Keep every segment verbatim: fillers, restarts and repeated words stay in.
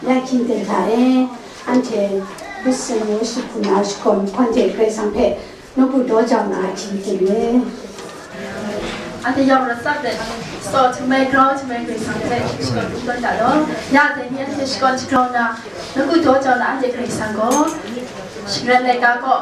Ya hkying ten hta e, anhte Christian worship hku na shakawn hpang hte Karai Kasang hpe nawku daw jau na hkying ten e. Anhte yawng rawt tsap let, saw htum ai, grau htum ai Karai Kasang hpe shakawn kungdawn ga law. Ya dai ni anhte shakawn shagrau na, nawku daw jau na anhte Karai Kasang gaw, shingran laika kaw,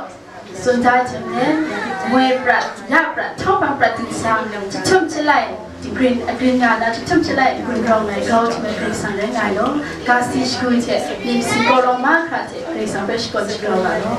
tsun da ai hte maren, moi prat, ya prat, htawng hpang prat dingsa, jahtum jahtum lai, dingrin, agrin nga na, jahtum jahtum lai, n-gun rau ai, grau htum ai Karai Kasang rai nga ai law, ga si shagu hte, myit masin kawlawng mahkra hte, Karai Kasang hpe shakawn shagrau nga law.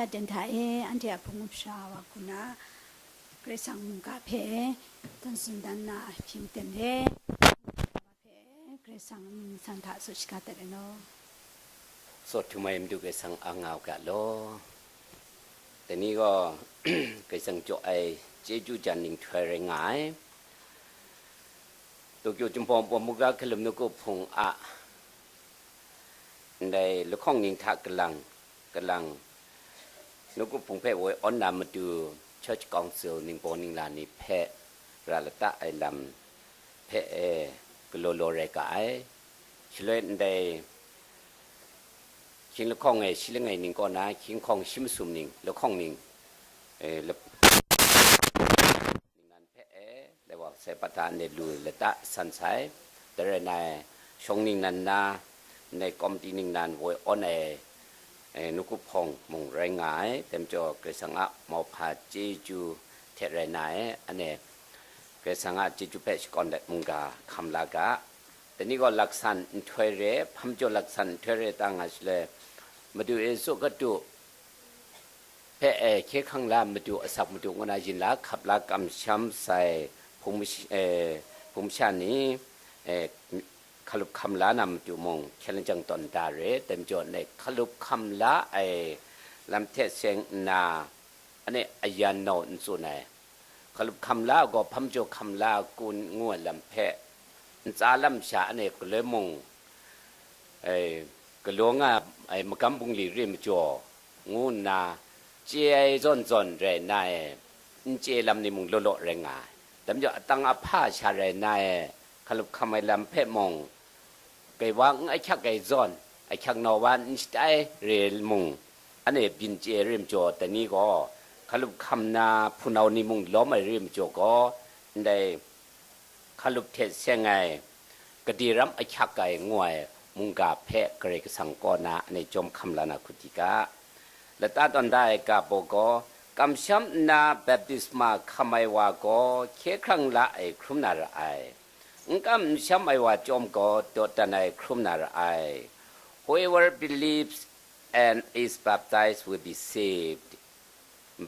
Aten hta e, anhte a hpung up sha wa hku na, Karai Kasang mungga hpe dan tsun dan na hpyi maten re. Hpe Karai Kasang mying masan hta tsun shaga dat ai law. Tsaw htum ai Madu Karai Kasang a nga u ga law. Dai ni gaw Karai Kasang jaw ai chyeju jan nhtoi rai nga ai. Tokyo Jinghpaw Pawmuga Hkalum Nawku Hpung a ndai lahkawng ning hta kalang, kalang Nawku Hpung hpe woi awn na matu Church Council ningbaw ningla ni hpe ra lata ai lam hpe e galaw law rai ga ai. Shaloi ndai hkying lahkawng e shi langai ning kaw na hkying hkawng shi masum ning, lahkawng ning, e, lap- ningnan hpe e, Laiwa Kasai Pata ne lu lata san sai, dai rai na e, shawng ningnan na, ndai komiti ningnan woi awn ai, e, Nawku Hpung mung rai nga ai, dai majaw Karai Kasang a mauhpa chyeju hte rai na e, ane Karai Kasang a chyeju hpe shakawn let mungga hkam la ga. Dai ni gaw laksan nhtoi re, hpam jaw laksan nhtoi re ta nga shaloi, Madu Yesu Hkristu hpe e hkye hkrang la matu asak matu ngu na yin la hkap la kamsham sai hpung mash-, e, hpung masha ni, e, hkalup hkam la na matu mung hkyen lajang tawn da re, dai majaw ndai hkalup hkam la ai lam hte seng nna, ane ayan nau n tsun ai. Hkalup hkam la gaw hpam jaw hkam la kun ngu ai lam hpe ntsa lam sha ane galoi mung, e, galaw nga ai magam bungli re majaw, ngu nna chye ai zawn zawn rai na e, n chye lam ni mung law law rai nga ai. Dai majaw atang ahpa sha rai na e, hkalup hkam ai lam hpe mung, kai wa n ahkyak ai zawn, ahkyak nau wa n shatai re mung, ane byin chye re majaw, dai ni gaw hkalup hkam na hpunau ni mung lawm ai re majaw gaw, ndai hkalup hte seng ai, gade ram ahkyak ai ngu ai mungga hpe Karai Kasang kaw na ane jawm hkam la na hku di ga. Lata tawn da ai ga baw gaw, kamsham nna baptisma hkam ai wa gaw hkye hkrang la ai hkrum na ra ai. N kam n sham ai wa chyawm gaw dawdan ai hkrum na ra ai. Whoever believes and is baptized will be saved,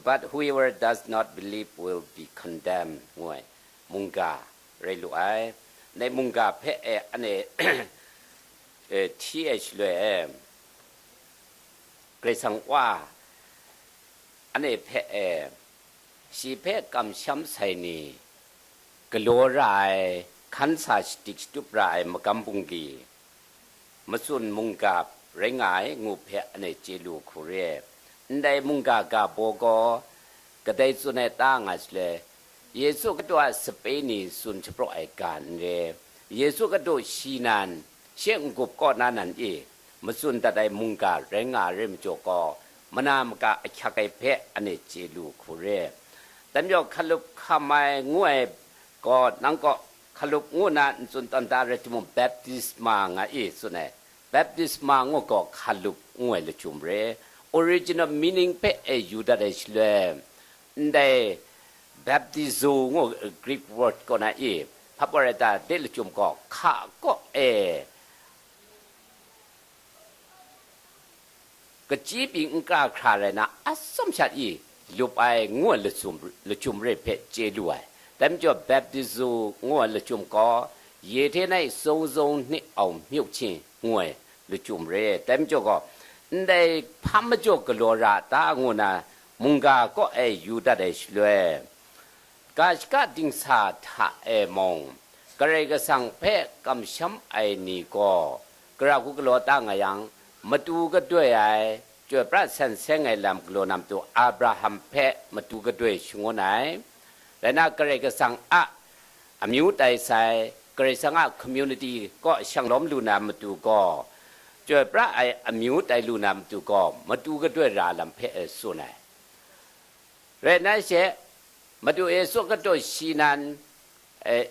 but whoever does not believe will be condemned, ngu ai mungga rai lu ai. Ndai mungga hpe e ane, e, hti ai shaloi e, Karai Kasang Wa ane hpe e, shi hpe kamsham sai ni, galaw ra ai, hkan sa shadik shatup ra ai magam bungli, matsun mungga rai nga ai ngu hpe ane chye lu hku re. Ndai mungga ga baw gaw kadai tsun ai ta nga shaloi, Yesu Hkristu a sape ni tsun shapraw ai ga n re. Yesu Hkristu shi nan, she n-gup kaw na nan e, matsun dat ai mungga rai nga ai re majaw gaw, mana maka ahkyak ai hpe ane chye lu hku re. Dai majaw hkalup hkam ai ngu ai gaw, nang kaw hkalup ngu na n tsun tawn da rai timung, baptisma nga e tsun ai. Baptisma ngu gaw hkalup ngu ai lachyum re. Original meaning hpe e yu dat ai shaloi, ndai baptizo ngu Greek word kaw na e, hpa pawt rai ta, de lachyum gaw hka kaw e kachyi pyi n kra hkra rai na, atsawm sha i lup ai ngu ai lachyum, lachyum re hpe chye lu ai. Dai majaw, baptizo ngu ai lachyum gaw, ye hte nai zong zong hne au myuk hchin ngu ai lachyum re. Dai majaw gaw, ndai hpam majaw galaw ra ta ngu na mungga kaw e yu dat ai shaloi, ga shaka dingsa hta e mung, Karai Kasang hpe kamsham ai ni gaw, gara hku galaw ta nga yang, matu gadoi ai, chyoi pra san seng ai lam galaw na matu, Abraham hpe matu gadoi shangun ai. Rai na, Karai Kasang a amyu tai sai, Karai Kasang a community kaw shanglawm lu na matu gaw, chyoi pra ai amyu tai lu na matu gaw, matu gadoi ra lam hpe e tsun ai. Rai nna she, Madu Yesu Hkristu shi nan, e,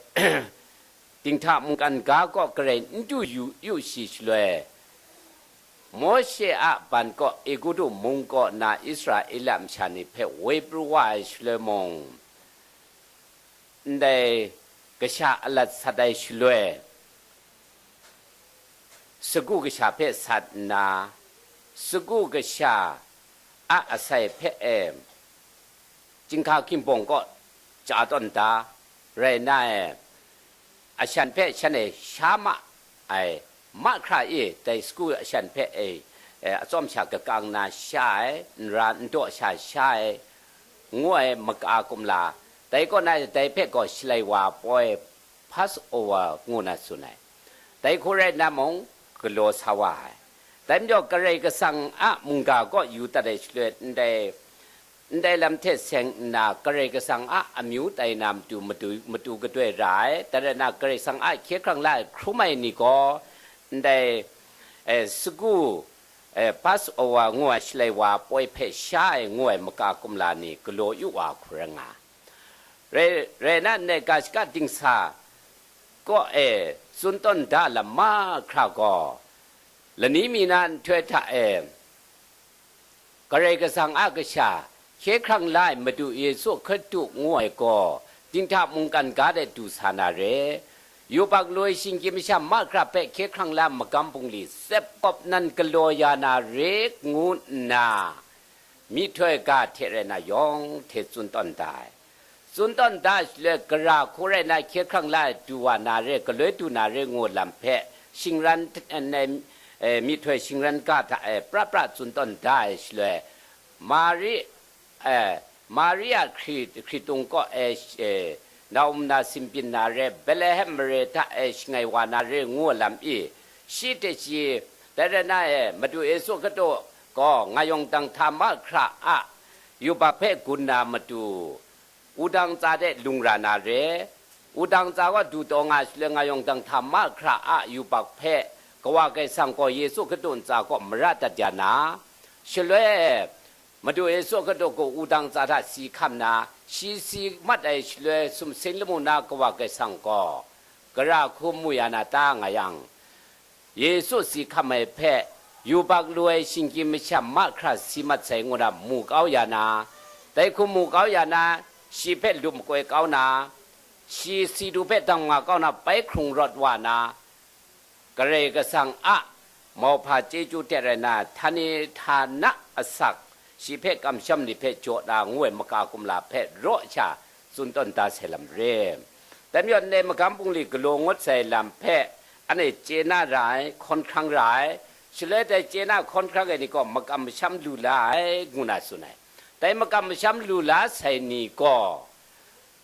dinghta mungkan ga kaw garai n du yu yu shi shaloi, Mawshe a ban kaw Egutu mung kaw na Israela masha ni hpe woi pru wa ai shaloi mung, ndai kasha alat sat ai shaloi, sagu kasha hpe sat nna, sagu kasha a asai hpe e, chyinghka hkingbawng kaw chya tawn da, rai nna e, ashan hpe shan e sha ma ai, mahkra e dai sagu ashan hpe e, e, atsawm sha kakang na sha ai, nra n daw sha sha ai, ngu ai maka kumla, dai kaw na dai hpe gaw Shalai wa ai poi, Passover ngu na tsun ai. Dai hku rai nna mung, galaw sa wa ai. Dai majaw Karai Kasang a mungga kaw yu dat ai shaloi, ndai, ndai lam hte seng nna, Karai Kasang a amyu tai na matu, matu, matu gadoi ra ai, dai rai nna, Karai Kasang a hkye hkrang la ai hkrum ai ni gaw, ndai, eh, sagu, eh, Passover ngu ai Shalai wa poi hpe sha ai ngu ai maka kumla ni galaw yu wa hku rai nga. Rai, rai nna, ndai ga shaka dingsa kaw e tsun tawn da lam mahkra gaw, lani mi na nhtoi hta e, Karai Kasang a kasha, hkye hkrang la ai Madu Yesu Hkristu ngu ai gaw, dinghta mungkan ga de du sa na re. Yubak lu ai shinggyim masha mahkra hpe hkye hkrang la ai magam bungli tsep kawp nan galaw ya na re, ngu nna, myihtoi ga hte rai na yawng hte tsun tawn da ai. Tsun tawn da ai shaloi, gara hku rai na hkye hkrang la ai du wa na re, galoi du na re ngu lam hpe, shingran, eh, myihtoi shingran ga hta e pra pra tsun tawn da ai shaloi, Mari, eh, Maria hkri, hkritung kaw e, eh, Naum na simbyin na re, Betlehem mare hta e shangai wa na re ngu lam i, shi hte shi, dai rai na e, Madu Yesu Hkristu gaw ngayawng dang hta mahkra a yubak hpe gun na matu, wudang tsa de lung ra na re, wudang tsa gaw du taw nga shaloi, ngayawng dang hta mahkra a yubak hpe Kawa Kaisang gaw Yesu Hkristu ntsa kaw mara dat ya na, shaloi, Madu Yesu Hkristu gaw wudang tsa hta si hkam na, shi si mat ai shaloi sumsing lamu na Kawa Kaisang gaw, gara hku mu ya na ta nga yang, Yesu si hkam ai hpe, yubak lu ai shinggyim masha mahkra si mat sai ngu na mu kau ya na, dai hku mu kau ya na, shi hpe lup makoi kau na, shi si du hpe dang nga kau na bai hkrung rawt wa na, Karai Kasang a mauhpa chyeju hte rai na, htani htana asak, shi hpe kamsham ni hpe jaw na ngu ai maka kumla hpe raw sha tsun tawn da sai lam re. Dai majaw, ndai magam bungli galaw ngut sai lam hpe, anhte chye na ra ai, hkawn hkrang ra ai, shaloi dai chye na hkawn hkrang ai ni gaw makam masham lu la ai, ngu na tsun ai. Dai makam masham lu la sai ni gaw,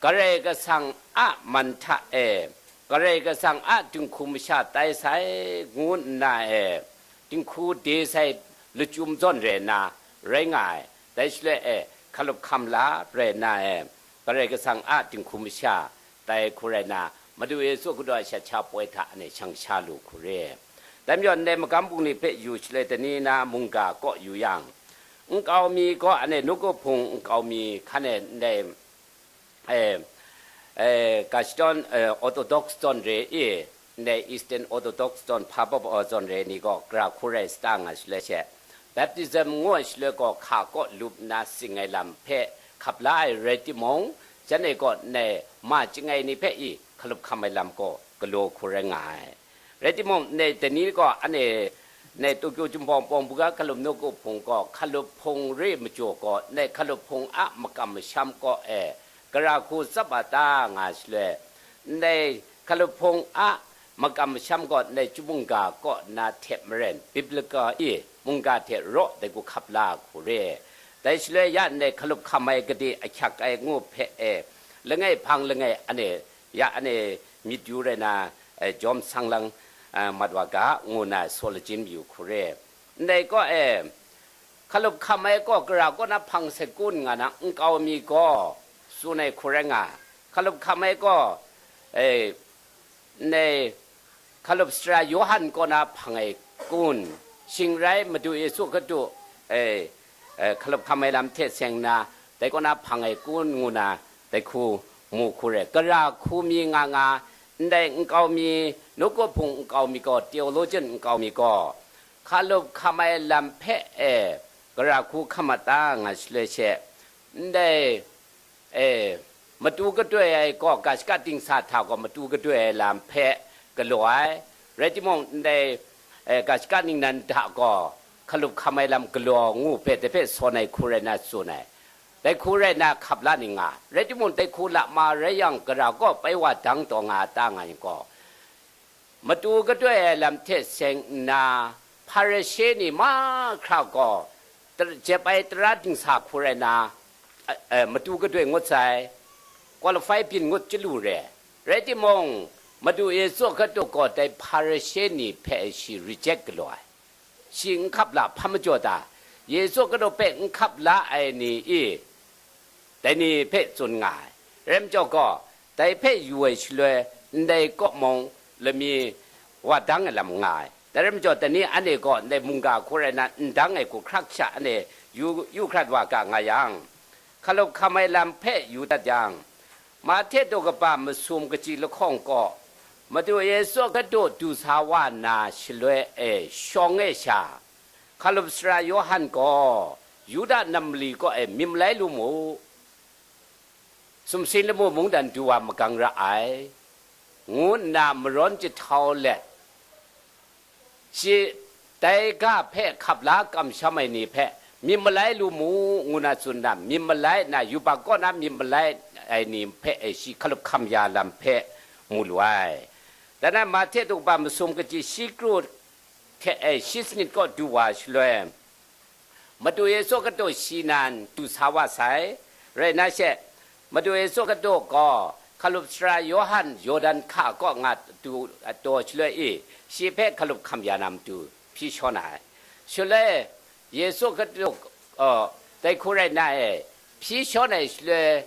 Karai Kasang a man hta e, Karai Kasang a dinghku masha tai sai, ngu nna e, dinghku de sai lachyum zawn re nna, rai nga ai. Dai shaloi e, hkalup hkam la rai nna e, Karai Kasang a dinghku masha tai hku rai nna, Madu Yesu Hkristu a shat sha poi hta anhte shang sha lu hku re. Dai majaw, ndai magam bungli hpe yu shaloi, dani na mungga kaw yu yang, nkau mi gaw anhte nawku hpung nkau mi hkan e ndai, eh, eh, ga shadawn, eh, Orthodox zawn re i, ndai Eastern Orthodox zawn, hpa bap ai zawn re ni gaw, gara hku rai sa ta nga shaloi she, baptism ngu ai shaloi gaw, hka kaw lup nna sing ai lam hpe hkap la ai rai timung, shanhte gaw ndai ma chyangai ni hpe i hkalup hkam ai lam gaw galaw hku rai nga ai. Rai timung, ndai dani gaw, anhte, ndai Tokyo Jinghpaw Pawng Buga Hkalup Nawku Hpung gaw, hkalup hpung re majaw gaw, ndai hkalup hpung a makam masham kaw e, gara hku tsap a ta nga shaloi, ndai hkalup hpung a makam masham gaw, ndai chyum mungga kaw na hte maren, biblical i mungga hte raw dai hku hkap la hku re. Dai shaloi ya ndai hkalup hkam ai gade ahkyak ai ngu hpe e, langai hpang langai anhte ya anhte myit yu rai na, eh, jawm sang lang, eh, mat wa ga, ngu na saw lachyim yu hku re. Ndai kaw e, hkalup hkam ai gaw gara kaw na hpang sai kun nga na nkau mi gaw, tsun ai hku rai nga, hkalup hkam ai gaw, eh, ndai hkalup sara Yawhan kaw na hpang ai kun, shing rai Madu Yesu Hkristu, eh, eh, hkalup hkam ai lam hte seng nna, dai kaw na hpang ai kun ngu na, dai hku mu hku re. Gara hku mi nga nga, ndai nkau mi, nawku hpung nkau mi gaw, theologian nkau mi gaw, hkalup hkam ai lam hpe e, gara hku hkam a ta nga shaloi she, ndai, e, matu gadoi ai gaw, ga shaka dingsa hta gaw matu gadoi ai lam hpe galaw ai. Rai timung, ndai, e, ga shaka ningnan hta gaw, hkalup hkam ai lam galaw ngu hpe dai hpe sawn ai hku rai na tsun ai. Dai hku rai na hkap la ni nga, rai timung, dai hku lama rai yang, gara kaw bai wa dang taw nga a ta nga yang gaw, matu gadoi ai lam hte seng nna, Hparishe ni mahkra gaw tar-, jep ai tara dingsa hku rai na, eh, eh, matu gadoi ngut sai, qualify byin ngut chyalu re. Rai timung, Madu Yesu Hkristu gaw dai Hparishe ni hpe shi reject galaw ai. Shi n hkap la hpa majaw ta? Yesu Hkristu hpe n hkap la ai ni i, dai ni hpe tsun nga ai. Rai majaw gaw, dai hpe yu ai shaloi, ndai kaw mung lami wa dang ai lam nga ai. Dai rai majaw, dai ni anhte gaw ndai mungga hku rai na, n dang ai hku hkrak sha anhte yu, yu hkrat wa ga nga yang, hkalup hkam ai lam hpe yu dat yang, Mahte daw kaba masum kaji lahkawng gaw, Madu Yesu Hkristu du sa wa na shaloi e shawng e sha, hkalup sara Yawhan gaw, Yuda nam mali kaw e myit malai lu mu, sumsing lamu mungdan du wa magang ra ai, ngu nna marawn jahtau let, shi dai ga hpe hkap la kamsham ai ni hpe myit malai lu mu, ngu na tsun na, myit malai na, yubak kaw na myit malai ai ni hpe e shi hkalup hkam ya lam hpe mu lu ai. Dan na Mahte daw kaba masum kaji shi kru hte e shi sanit kaw du wa shaloi, Madu Yesu Hkristu shi nan du sa wa sai. Rai nna she, Madu Yesu Hkristu gaw hkalup sara Yawhan Yawdan hka kaw nga du, taw shaloi i, shi hpe hkalup hkam ya na matu hpyi shawn ai. Shaloi Yesu Hkristu, uh, dai hku rai nna e, hpyi shawn ai shaloi,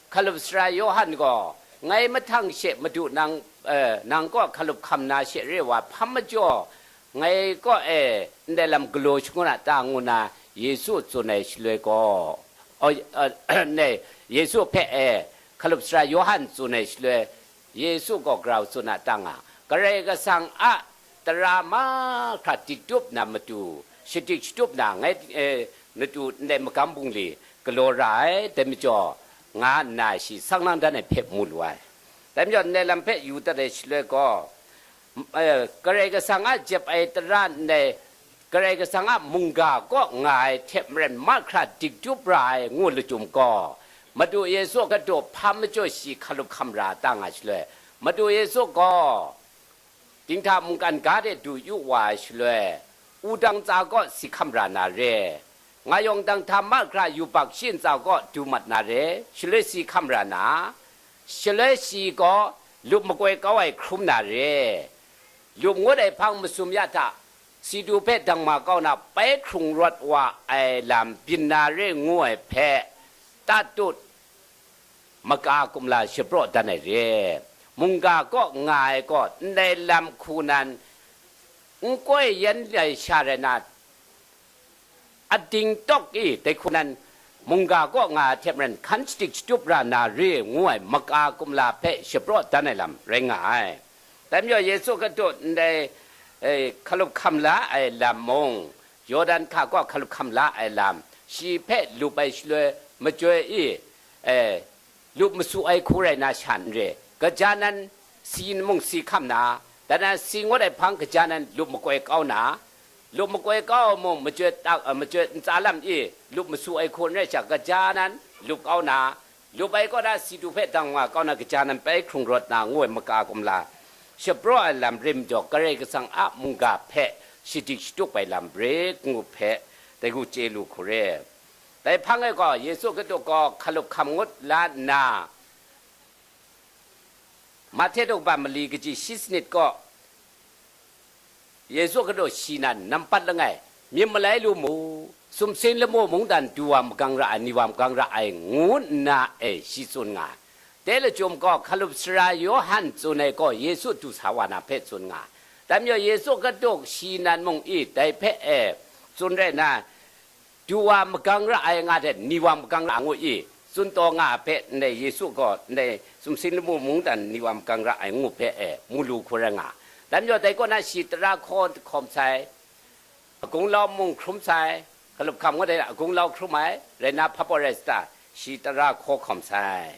hkalup sara Yawhan gaw, "Ngai mahtang she Madu nang, eh, nang kaw hkalup hkam na she re wa hpa majaw, ngai kaw e ndai lam galaw shangun a ta?" ngu na Yesu tsun ai shaloi gaw, oh, eh, ne, Yesu hpe e hkalup sara Yawhan tsun ai shaloi, Yesu gaw grau tsun a ta nga, Karai Kasang a tara mahkra dik tup na matu, shadik shatup na ngai, eh, matu ndai magam bungli galaw ra ai, dai majaw, nga nna shi sang lang dan ai hpe mu lu ai. Dai majaw, ndai lam hpe yu dat ai shaloi gaw, eh, Karai Kasang a jep ai tara ndai, Karai Kasang a mungga kaw nga ai hte maren mahkra dik tup ra ai ngu lachyum gaw, Madu Yesu Hkristu hpa majaw shi hkalup hkam ra ta nga shaloi, Madu Yesu gaw dinghta mungkan ga de du yu wa ai shaloi, wudang ntsa kaw si hkam ra na re, nga yawng dang hta mahkra yubak shi ntsa kaw du mat na re, shaloi si hkam ra na, shaloi shi gaw lup makoi kau ai hkrum na re, lup ngut ai hpang masum ya hta, si du hpe dang ma kau na, pai hkrung rawt wa ai lam byin na re ngu ai hpe, tatut, maka kumla shapraw dan ai re. Mungga kaw nga ai gaw, ndai lam hku nan n koi yan ai sha rai na, ating tawk i, dai hku nan mungga kaw nga ai hte maren hkan shadik shatup ra na re ngu ai maka kumla hpe shapraw dan ai lam rai nga ai. Dai majaw Yesu Hkristu ndai, eh, hkalup hkam la ai lam mung, Yawdan hka kaw hkalup hkam la ai lam, shi hpe lup ai shaloi machyoi i, eh, lup masu ai hku rai na sha n re, kaja nan si mung si hkam na, dan nan si ngut ai hpang kaja nan lup makoi kau na, lup makoi kau mung machyoi tak, machyoi ntsa lam i lup masu ai hku n rai sha, kaja nan lup kau na, lup ai kaw na si du hpe dang wa kau na, kaja nan pai hkrung rawt na ngu ai maka kumla shapraw ai lam rim jaw, Karai Kasang a mungga hpe shadik shatup ai lam rit ngu hpe, dai gu chye lu hku re. Dai hpang e gaw, Yesu Hkristu gaw hkalup hkam ngut la nna, Mahte daw kaba mali kaji shi sanit gaw, Yesu Hkristu shi nan nampat langai, myit malai lu mu, sumsing lamu mungdan du wa magang ra ai, ni wa magang ra ai, ngu nna e shi tsun nga ai. Dai lachyum gaw, hkalup sara Yawhan tsun ai gaw, Yesu du sa wa na hpe tsun nga ai. Dai majaw, Yesu Hkristu shi nan mung i dai hpe e tsun rai na, du wa magang ra ai nga hte ni wa magang ra ai ngu i, tsun taw nga ai hpe, ndai Yesu gaw ndai sumsing lamu mungdan ni wa magang ra ai ngu hpe e mu lu hku rai nga. Dai majaw, dai kaw na shi tara hkaw hkawm sai, agung lau mung hkrum sai, hkalup hkam ngut ai agung lau hkrum ai, rai na hpa pawt rai sa ta, shi tara hkaw hkawm sai.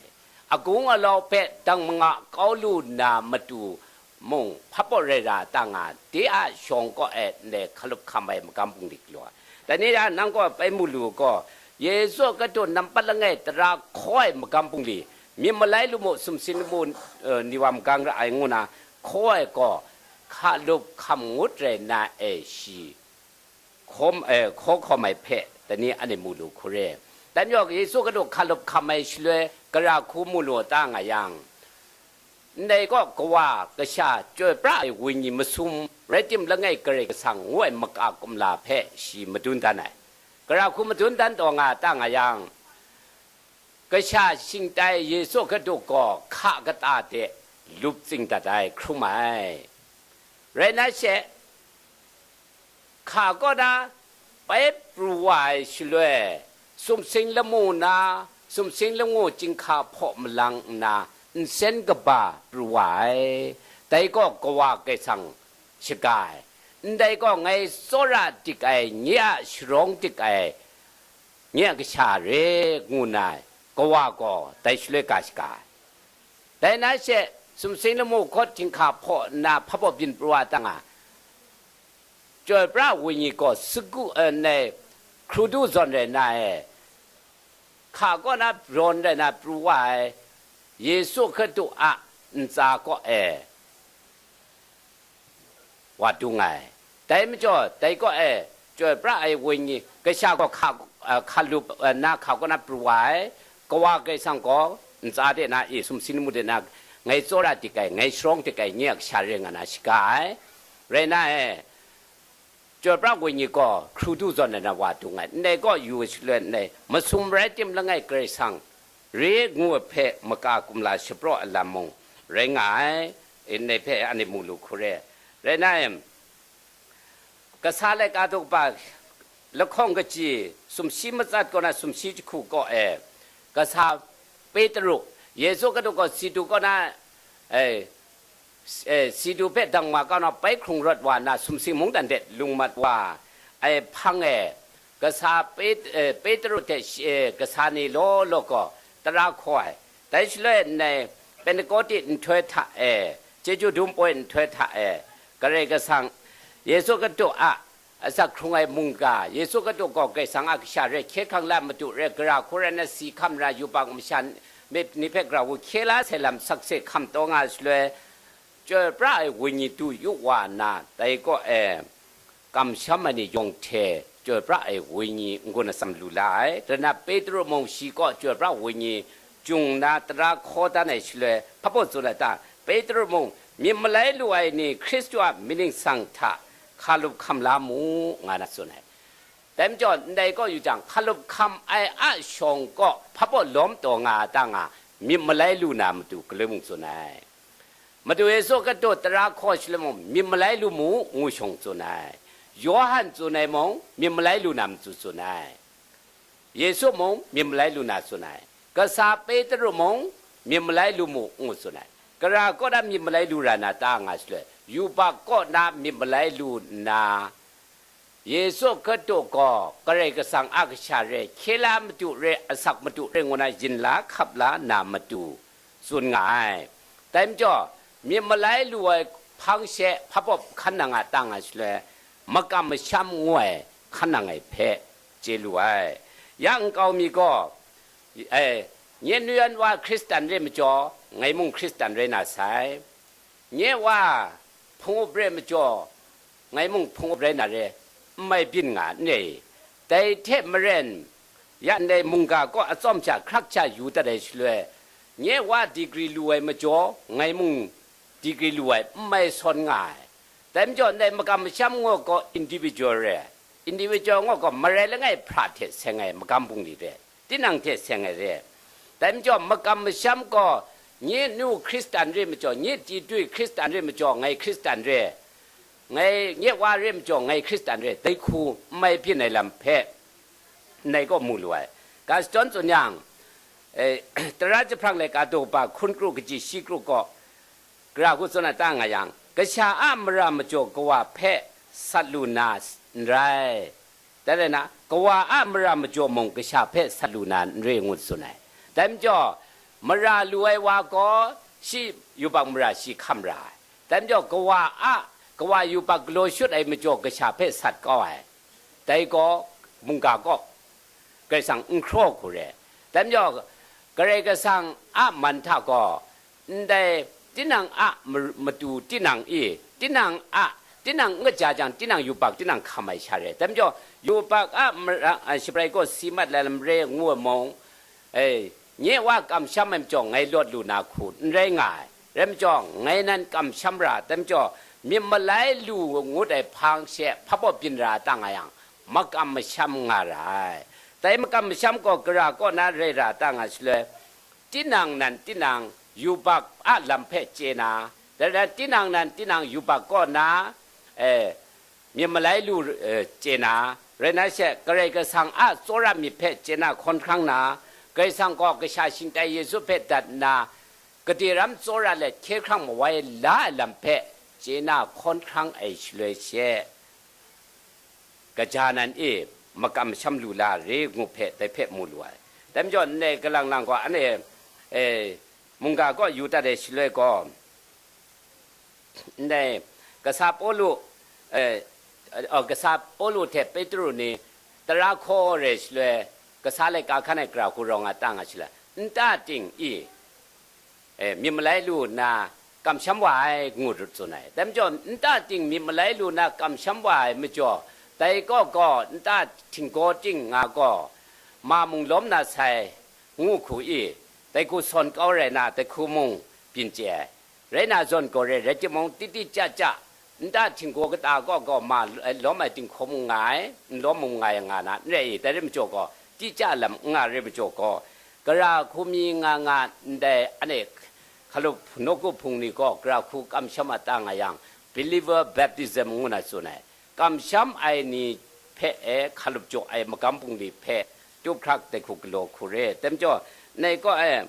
Agung alau hpe dang manga kau lu nna matu, mung hpapaw rai ra ta nga, de a shawng kaw e ndai hkalup hkam ai magam bungli galaw ai. Dai ni a nang gaw bai mu lu gaw, Yesu Hkristu nampat langai tara hkaw ai magam bungli, myit malai lu mu, sumsing lu mu, eh, ni wa magang ra ai ngu na hkaw ai gaw, hkalup hkam ngut rai na e shi hkaw, eh, hkaw hkawm ai hpe, dai ni anhte mu lu hkru re. Dai majaw Yesu Hkristu hkalup hkam ai shaloi, gara hku mu lu ta nga yang, ndai gaw Kawa, Kasha, Chyoi pra ai Wenyi masum, rai tim langai Karai Kasang ngu ai maka kumla hpe shi madun dan ai. Gara hku madun dan taw nga ta nga yang, Kasha shingtai Yesu Hkristu gaw hka kata de lup tsing dat ai, hkrum ai. Rai na she, hka kaw na bai pru wa ai shaloi, sumsing lamu na, sumsing lamu chyinghka hpaw malang nna, nsen kaba pru wa ai. Dai gaw Kawa Karai Kasang shaga ai. Ndai gaw ngai tsawra dik ai, nye a sharawng dik ai, nye a kasha re, ngu na Kawa gaw dai shaloi ga shaga ai. Dai na she, sumsing lamu hkawt chyinghka hpaw nna hpabaw byin pru wa ta nga, Chyoi pra Wenyi gaw sagu, eh, nai hkru du zawn rai na e, hka kaw na rawn rai na pru wa ai Yesu Hkristu a ntsa kaw e wa dung ai. Dai majaw, dai kaw e, Chyoi pra ai Wenyi, Kasha gaw hka, eh, hkalup, eh, na hka kaw na pru wa ai, Kawa Karai Kasang gaw ntsa de na, e, sumsing lamu de na, ngai tsawra dik ai, ngai sharawng dik ai, nye a kasha re nga na shaga ai. Rai na e, Chyoi pra Wenyi gaw hkru du zawn ai na wa dung ai. Ndai gaw yu shaloi ndai, masum rai tim langai Karai Kasang re ngu ai hpe maka kumla shapraw ai lam mung rai nga ai. Ndai hpe anhte mu lu hkru re. Rai na e, Kasa laika daw kaba lahkawng kaji, sumshi matsat kaw na sumshi jahku kaw e, Kasa Petru, Yesu Hkristu gaw Situ kaw na, eh, eh, Situ hpe dang wa kau na bai hkrung rawt wa na, sumsing mungdan de lung mat wa ai hpang e, Kasa Pet-, eh, Petru hte shi, eh, kasa ni law law gaw tara hkaw ai. Dai shaloi nai Pentekote nhtoi hta e, chyeju dum poi nhtoi hta e, Karai Kasang, Yesu Hkristu a asak hkrung ai mungga, Yesu Hkristu gaw Karai Kasang a kasha re, hkye hkrang la matu re, gara hku rai na si hkam ra, yubak masha myit ni hpe gara hku hkye la sai lam sakse hkam taw nga shaloi, Chyoi pra ai Wenyi du yu wa nna, dai kaw e, kamsham ai ni yawng hte Chyoi pra ai Wenyi n-gun atsam lu la ai. Rai na Petru mung shi kaw Chyoi pra Wenyi jung nna tara hkaw dan ai shaloi, hpabaw tsun ai ta, Petru mung myit malai lu ai ni Hkristu a myit ningsang hta hkalup hkam la mu, nga na tsun ai. Dai majaw, ndai kaw yu jang, hkalup hkam ai a shawng kaw hpabaw lawm taw nga a ta nga, myit malai lu na matu galoi mung tsun ai. Madu Yesu Hkristu tara hkaw shaloi mung myit malai lu mu, ngu shawng tsun ai. Yawhan tsun ai mung myit malai lu na matu tsun ai. Yesu mung myit malai lu na tsun ai. Kasa Petru mung myit malai lu mu, ngu tsun ai. Gara kaw na myit malai lu ra na ta nga shaloi, yubak kaw na myit malai lu nna, Yesu Hkristu gaw Karai Kasang a kasha re, hkye la matu re, asak matu re ngu na yin la hkap la na matu tsun nga ai. Dai majaw, myit malai lu ai hpang she hpabaw hkan nang a ta nga shaloi, makam masham ngu ai hkan nang ai hpe chye lu ai. Ya nkau mi gaw, e, nye nuyan wa Hkristan re majaw, ngai mung Hkristan rai na sai. Nye wa hpung-up re majaw, ngai mung hpung-up rai na re, n mai byin nga n re? Dai hte maren, ya ndai mungga kaw atsawm sha hkrak sha yu dat ai shaloi, nye wa digri lu ai majaw, ngai mung digri lu ai n mai sawn nga ai. Dai majaw, ndai makam masham ngu gaw individual re, individual ngu gaw marai langai hpra hte seng ai magam bungli re, tinang hte seng ai re. Dai majaw, makam masham gaw, nye nu Hkristan re majaw, nye titui Hkristan re majaw, ngai Hkristan re, ngai nye wa re majaw, ngai Hkristan re, dai hku n mai byin ai lam hpe ndai kaw mu lu ai. Ga shadawn tsun yang, e, tara jahprang laika daw kaba hkun kru kaji shi kru kaw, gara hku tsun ai ta nga yang, kasha a mara majaw kawa hpe sat lu na n rai. Dai rai na, kawa a mara majaw mung kasha hpe sat lu na n re ngu tsun ai. Dai majaw, mara lu ai wa gaw, shi yubak mara shi hkam ra ai. Dai majaw, kawa a, kawa yubak galaw shut ai majaw kasha hpe sat kau ai. Dai gaw mungga kaw Karai Kasang n hkraw hku re. Dai majaw, Karai Kasang a man hta gaw, ndai tinang a mar-, matu tinang i, tinang a, tinang n kaja jang, tinang yubak tinang hkam ai sha re. Dai majaw, yubak a marang, a, shabrai gaw si mat lai lam re ngu ai mung, e, nye wa kamsham ai majaw ngai lawt lu na hku n rai nga ai. Rai majaw, ngai nan kamsham ra, dai majaw, myit malai lu ngut ai hpang she hpabaw byin ra ta nga yang, makam masham nga ra ai. Dai makam masham gaw gara kaw na rai ra ta nga shaloi, tinang nan tinang yubak a lam hpe chye na, dai rai tinang nan tinang yubak kaw na, e, myit malai lu, e, chye na, rai na she, Karai Kasang a tsawra myit hpe chye na hkawn hkrang na, Karai Kasang gaw kasha shingtai Yesu hpe dat nna, gade ram tsawra let hkye hkrang mawai la ai lam hpe chye na hkawn hkrang ai shaloi she, kaja nan e makam masham lu la re ngu hpe dai hpe mu lu ai. Dai majaw, ndai kalang lang gaw, anhte, e, mungga kaw yu dat ai shaloi gaw, ndai kasa Pawlu, e, e, kasa Pawlu hte Petru ni tara hkaw re shaloi, kasa laika hkan ai gara hku rawng a ta nga shaloi, nta ting i, e, myit malai lu nna kamsham wa ai ngu tsun ai. Dai majaw, nta ting myit malai lu nna kamsham wa ai majaw, dai kaw gaw nta htinggaw ting nga gaw, ma mung lawm na sai ngu hku i, dai hku sawn kau rai na, dai hku mung byin chye ai. Rai na zawn gaw re, rai timung, titi chya chya, nta htinggaw kata kaw gaw ma lawm ai dinghkaw mung nga ai, n lawm mung nga ai nga na, n rai i, dai rai majaw gaw, ti chya lam n nga rai majaw gaw, gara hku mi nga nga ndai, anhte hkalup nawku hpung ni gaw gara hku kamsham a ta nga yang, believer baptism ngu na tsun ai. Kamsham ai ni hpe e hkalup jaw ai magam bungli hpe tup hkrak dai hku galaw hku re. Dai majaw, nai kaw e,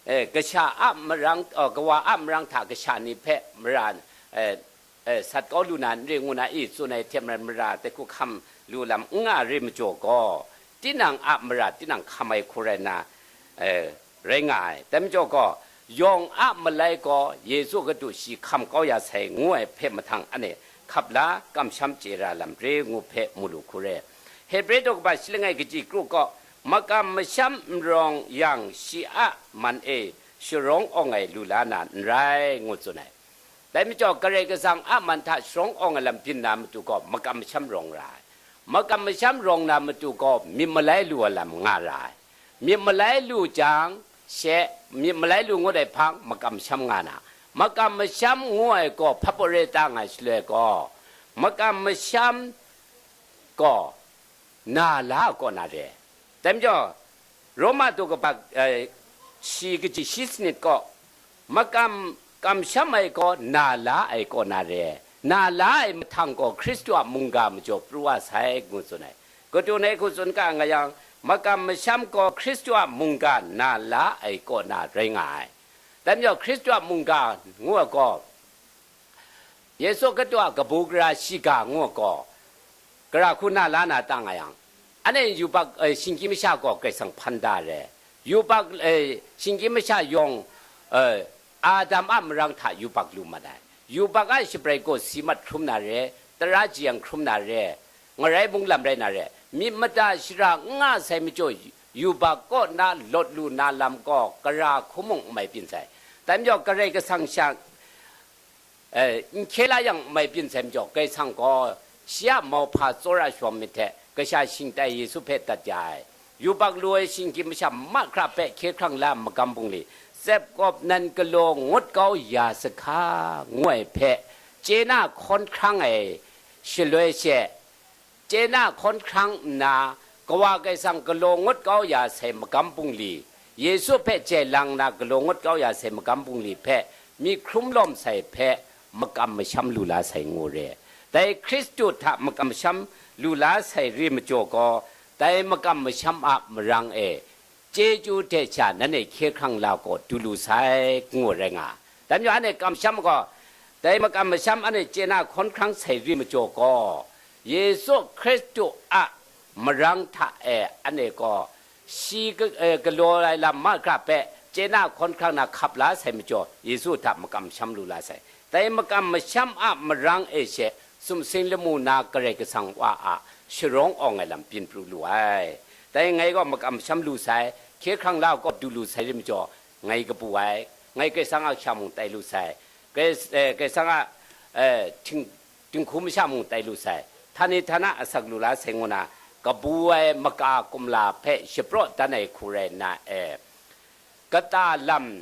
e, kasha a marang, e, kawa a marang hta kasha ni hpe mara, e, e, sat kau lu na n re ngu na i tsun ai hte maren mara dai hku hkam lu lam n nga re majaw gaw, tinang a mara tinang hkam ai hku rai nna, e, rai nga ai. Dai majaw gaw, yawng a malai gaw Yesu Hkristu shi hkam kau ya sai ngu ai hpe mahtang anhte hkap la kamsham chye ra lam re ngu hpe mu lu hku re. Hebre daw kaba shi langai kaji kru gaw, makam masham n rawng yang shi a man e sharawng awng ai lu la na n rai, ngu tsun ai. Dai majaw, Karai Kasang a man hta sharawng awng ai lam byin na matu gaw, makam masham rawng ra ai. Makam masham rawng na matu gaw, myit malai lu ai lam nga ra ai. Myit malai lu jang she, myit malai lu ngut ai hpang, makam masham nga na. Makam masham ngu ai gaw, hpapaw re ta nga shaloi gaw, makam masham gaw, na la ai kaw na re. Dai majaw, Roma daw kaba, eh, shi kaji shi sanit gaw, makam kamsham ai gaw na la ai kaw na re. Na la ai mahtang gaw Hkristu a mungga majaw pru wa sai, ngu tsun ai. Kadu nai hku tsun ga nga yang, makam masham gaw Hkristu a mungga na la ai kaw na rai nga ai. Dai majaw, Hkristu a mungga ngu ai gaw, Yesu Hkristu a kabu gara shiga ngu ai gaw, gara hku na la na ta nga yang, anhte yubak, eh, shinggyim masha gaw Karai Kasang hpan da re. Yubak, eh, shinggyim masha yawng, eh, Adam a marang hta yubak lu mat ai. Yubak a shabrai gaw si mat hkrum na re, tara jiyang hkrum na re, ngarai munglam rai na re, myit mada shara n nga sai majaw, yubak kaw na lawt lu na lam gaw gara hku mung n mai byin sai. Dai majaw, Karai Kasang sha, eh, n hkye la yang n mai byin sai majaw, Karai Kasang gaw shi a mauhpa tsawra shawng myit hte, kasha shingtai Yesu hpe dat ya ai. Yubak lu ai shinggyim masha mahkra hpe hkye hkrang la ai magam bungli, tsep kawp nan galaw ngut kau ya sahka, ngu ai hpe, chye na hkawn hkrang ai shaloi she, chye na hkawn hkrang nna, Kawa Karai Kasang galaw ngut kau ya sai magam bungli, Yesu hpe jai lang nna galaw ngut kau ya sai magam bungli hpe myit hkrum lawm sai hpe makam masham lu la sai ngu re. Dai Hkristu hta makam masham lu la sai re majaw gaw, dai makam masham a marang e, chyeju hte sha nanhte hkye hkrang la gaw du lu sai, ngu rai nga. Dai majaw anhte kamsham gaw, dai makam masham anhte chye na hkawn hkrang sai re majaw gaw, Yesu Hkristu a marang hta e anhte gaw, shi ga-, eh, galaw ai lam mahkra hpe chye na hkawn hkrang na hkap la sai majaw, Yesu hta makam masham lu la sai. Dai makam masham a marang e she sumsing lamu na Karai Kasang Wa a sharawng awng ai lam byin pru lu ai. Dai ngai gaw makam masham lu sai, hkye hkrang la kaw du lu sai rim jaw, ngai kabu ai, ngai Karai Kasang a kasha mung tai lu sai, Karai, eh, Karai Kasang a, eh, hting, dinghku masha mung tai lu sai, htani htana asak lu la sai ngu na, kabu ai maka kumla hpe shapraw dan ai hku rai nna, eh, kata lam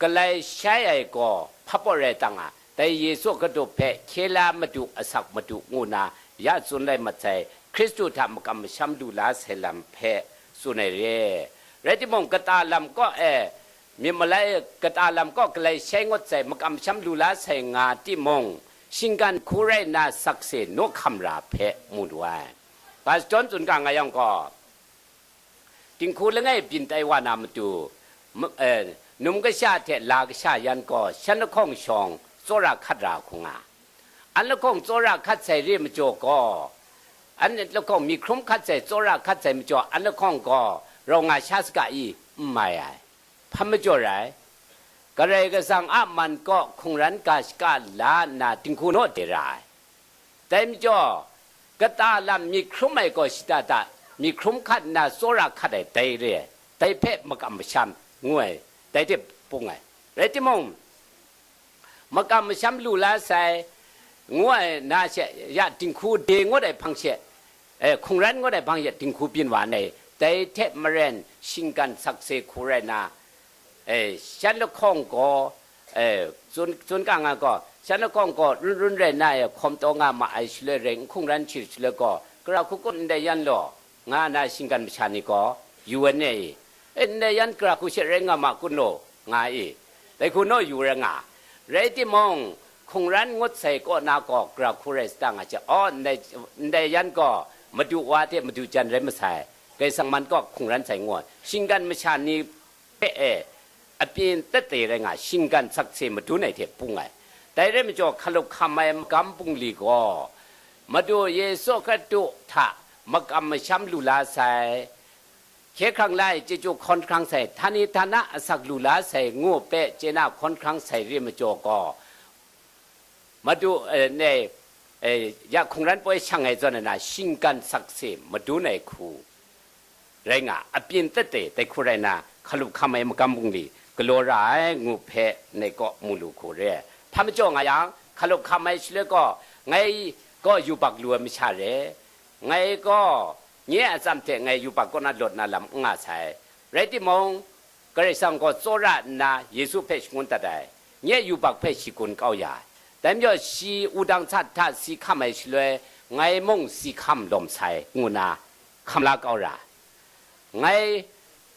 galai shai ai gaw hpapaw rai tang a, dai Yesu Hkristu hpe hkye la madu asak madu ngu na ya tsun lai mat sai, Hkristu hta makam masham lu la sai lam hpe tsun ai re. Rai timung, kata lam kaw e myit malai, kata lam kaw galai shai ngut sai, makam masham lu la sai nga timung, shinggan hku rai nna sakse naw hkam ra hpe mu lu ai. Ga shadawn tsun ga nga yang gaw, dinghku langai byin tai wa na matu, m-, eh, num kasha hte la kasha yan gaw shan lahkawng shawng tsawra hkat ra hku nga. An lahkawng tsawra hkat sai re majaw gaw, an lahkawng myi hkrum hkat sai, tsawra hkat sai majaw, an lahkawng gaw rau nga sha saga i? N mai ai. Hpa majaw rai? Karai Kasang a man kaw hkungran ga shaka la nna dinghku naw de ra ai. Dai majaw, kata lam myi hkrum ai gaw shada da, myi hkrum hkat nna tsawra hkat ai dai re ai, dai hpe makam masham ngu ai, dai hte bung ai. Rai timung, makam masham lu la sai, ngu ai na she, ya dinghku de ngut ai hpang she, eh, hkungran ngut ai hpang she dinghku byin wa ai, dai hte maren shinggan sakse hku rai na, eh, shan lahkawng gaw, eh, tsun, tsun ga nga gaw, shan lahkawng gaw run run rai na e hkawm taw nga ma ai shaloi rai, n hkungran shir shaloi gaw, gara hku kun ndai yan law, nga na shinggan masha ni gaw yu ai ne i? E, ndai yan gara hku she rai nga ma kun law, nga i? Dai hku naw yu rai nga. Rai timung, hkungran ngut sai kaw na gaw gara hku rai sa ta nga she, aw, ndai, ndai yan gaw madu wa hte madu jan rai masai, Karai Kasang man kaw hkungran sai ngu ai. Shinggan masha ni hpe e, apyin tate rai nga, shinggan sakse madun ai hte bung ai. Dai rai majaw, hkalup hkam ai magam bungli gaw, Madu Yesu Hkristu hta makam masham lu la sai, hkye hkrang la ai chyeju hkawn hkrang sai, htani htana asak lu la sai ngu hpe chye na hkawn hkrang sai re majaw gaw, Madu, eh, ne, eh, ya hkungran poi shang ai zawn na, shinggan sakse madun ai hku rai nga, apyin tate dai hku rai na, hkalup hkam ai magam bungli galaw ra ai ngu hpe ngai kaw mu lu hku re. Hpa majaw nga yang, hkalup hkam ai shaloi gaw, ngai gaw yubak lu ai masha re, ngai gaw nye a atsam hte ngai yubak kaw na lawt na lam n nga sai. Rai timung, Karai Kasang gaw tsawra nna Yesu hpe shangun dat ai, nye yubak hpe shi gun kau ya ai. Dai majaw, shi wudang hta hta si hkam ai shaloi, ngai mung si hkam lawm sai, ngu nna hkam la kau ra. Ngai,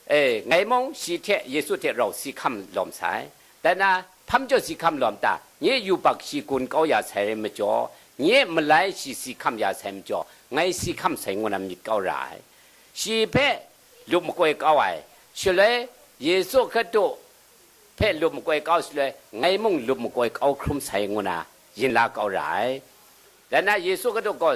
e, ngai mung shi hte, Yesu hte rau si hkam lawm sai. Dai na, hpa majaw si hkam lawm ta? Nye yubak shi gun kau ya sai rai majaw, nye malai shi si hkam ya sai majaw, ngai si hkam sai, ngu nna myit kau ra ai. Shi hpe lup makoi kau ai, shaloi Yesu Hkristu hpe lup makoi kau shaloi, ngai mung lup makoi kau hkrum sai, ngu nna yin la kau ra ai. Dai na, Yesu Hkristu gaw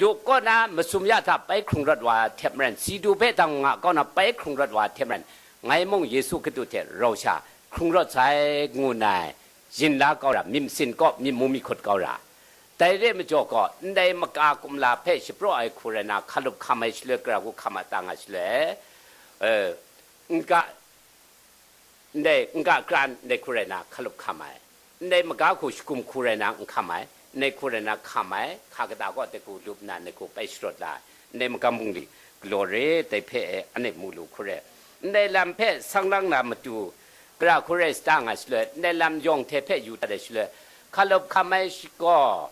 lup kaw na masum ya hta pai hkrung rawt wa hte maren, si du hpe dang nga kau na pai hkrung rawt wa hte maren, ngai mung Yesu Hkristu hte rau sha hkrung rawt sai, ngu nna yin la kau ra, myit masin kaw myit mu myit hkut kau ra. Dai re majaw gaw, ndai maka kumla hpe shapraw ai hku rai na, hkalup hkam ai shaloi, gara hku hkam a ta nga shaloi, eh, n ga, ndai n ga kran ndai hku rai na, hkalup hkam ai, ndai maga hku shagum hku rai na, n hkam ai, ndai hku rai na, hkam ai, hka kata kaw dai hku lup nna, ndai hku pai sharawt la ai, ndai magam bungli galaw re, dai hpe e, anhte mu lu hku re. Ndai lam hpe sang lang na matu, gara hku rai sa ta nga shaloi, ndai lam yawng hte hpe yu dat ai shaloi, hkalup hkam ai shi gaw,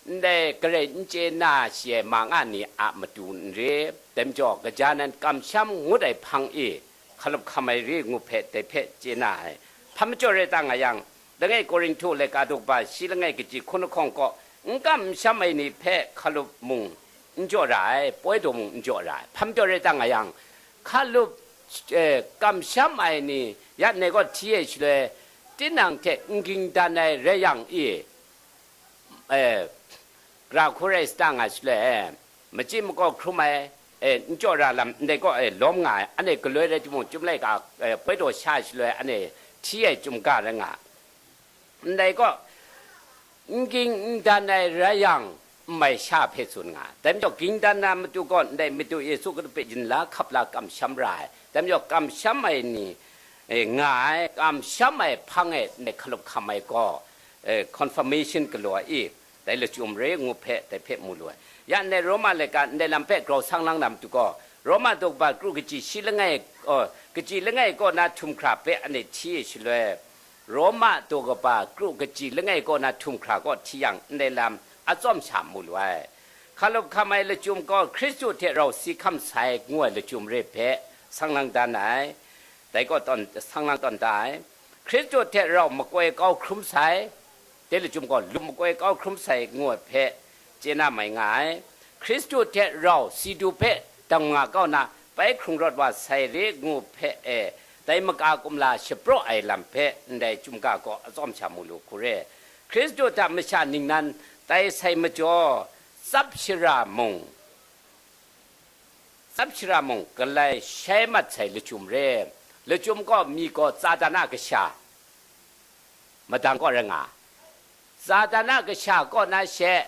ndai garai n chye na shi ai ma nga ni a matu n re, dai majaw, kaja nan kamsham ngut ai hpang e hkalup hkam ai re ngu hpe dai hpe chye na ai. Hpa majaw rai ta nga yang, langai Korinhtu laika dukba shi langai kaji hkun lahkawng kaw, n kamsham ai ni hpe hkalup mung n jaw ra ai, poi daw mung n jaw ra ai. Hpa majaw rai ta nga yang, hkalup, eh, kamsham ai ni ya ndai kaw hti ai shaloi, tinang hte n ging dan ai rai yang i, eh, gara hku rai sa ta nga shaloi, eh, machyi makaw hkrum ai, eh, n jaw ra lam ndai kaw, eh, lawm nga ai, anhte galoi rai timung, chyum laika, eh, poi daw sha shaloi, anhte hti ai chyum ga rai nga. Ndai kaw, n ging n dan ai rai yang, n mai sha hpe tsun nga ai. Dai majaw, ging dan na matu gaw ndai matu Yesu Hkristu hpe yin la hkap la kamsham ra ai. Dai majaw, kamsham ai ni, e, nga ai, kamsham ai hpang e ndai hkalup hkam ai gaw, e, confirmation galaw ai, dai lachyum re ngu hpe dai hpe mu lu ai. Ya ndai Roma laika ndai lam hpe grau sang lang na matu gaw, Roma daw kaba kru kaji shi langai, oh, kaji langai kaw na htum hkra hpe anhte hti e shaloi, Roma daw kaba kru kaji langai kaw na htum hkra kaw hti yang, ndai lam atsawm sha mu lu ai. Hkalup hkam ai lachyum gaw Hkristu hte rau si hkam sai ngu ai lachyum re hpe sang lang dan ai. Dai kaw tawn, sang lang tawn da ai. Hkristu hte rau makoi kau hkrum sai, dai lachyum gaw lup makoi kau hkrum sai ngu ai hpe chye na mai nga ai. Hkristu hte rau si du hpe dang nga kau na pai hkrung rawt wa sai re ngu hpe e, dai maka kumla shapraw ai lam hpe ndai chyum ga gaw atsawm sha mu lu hku re. Hkristu hta masha ningnan tai sai majaw, tsap shara mung, tsap shara mung galai shai mat sai lachyum re. Lachyum gaw mi gaw Satan a kasha, madang kaw rai nga. Satan a kasha kaw na she,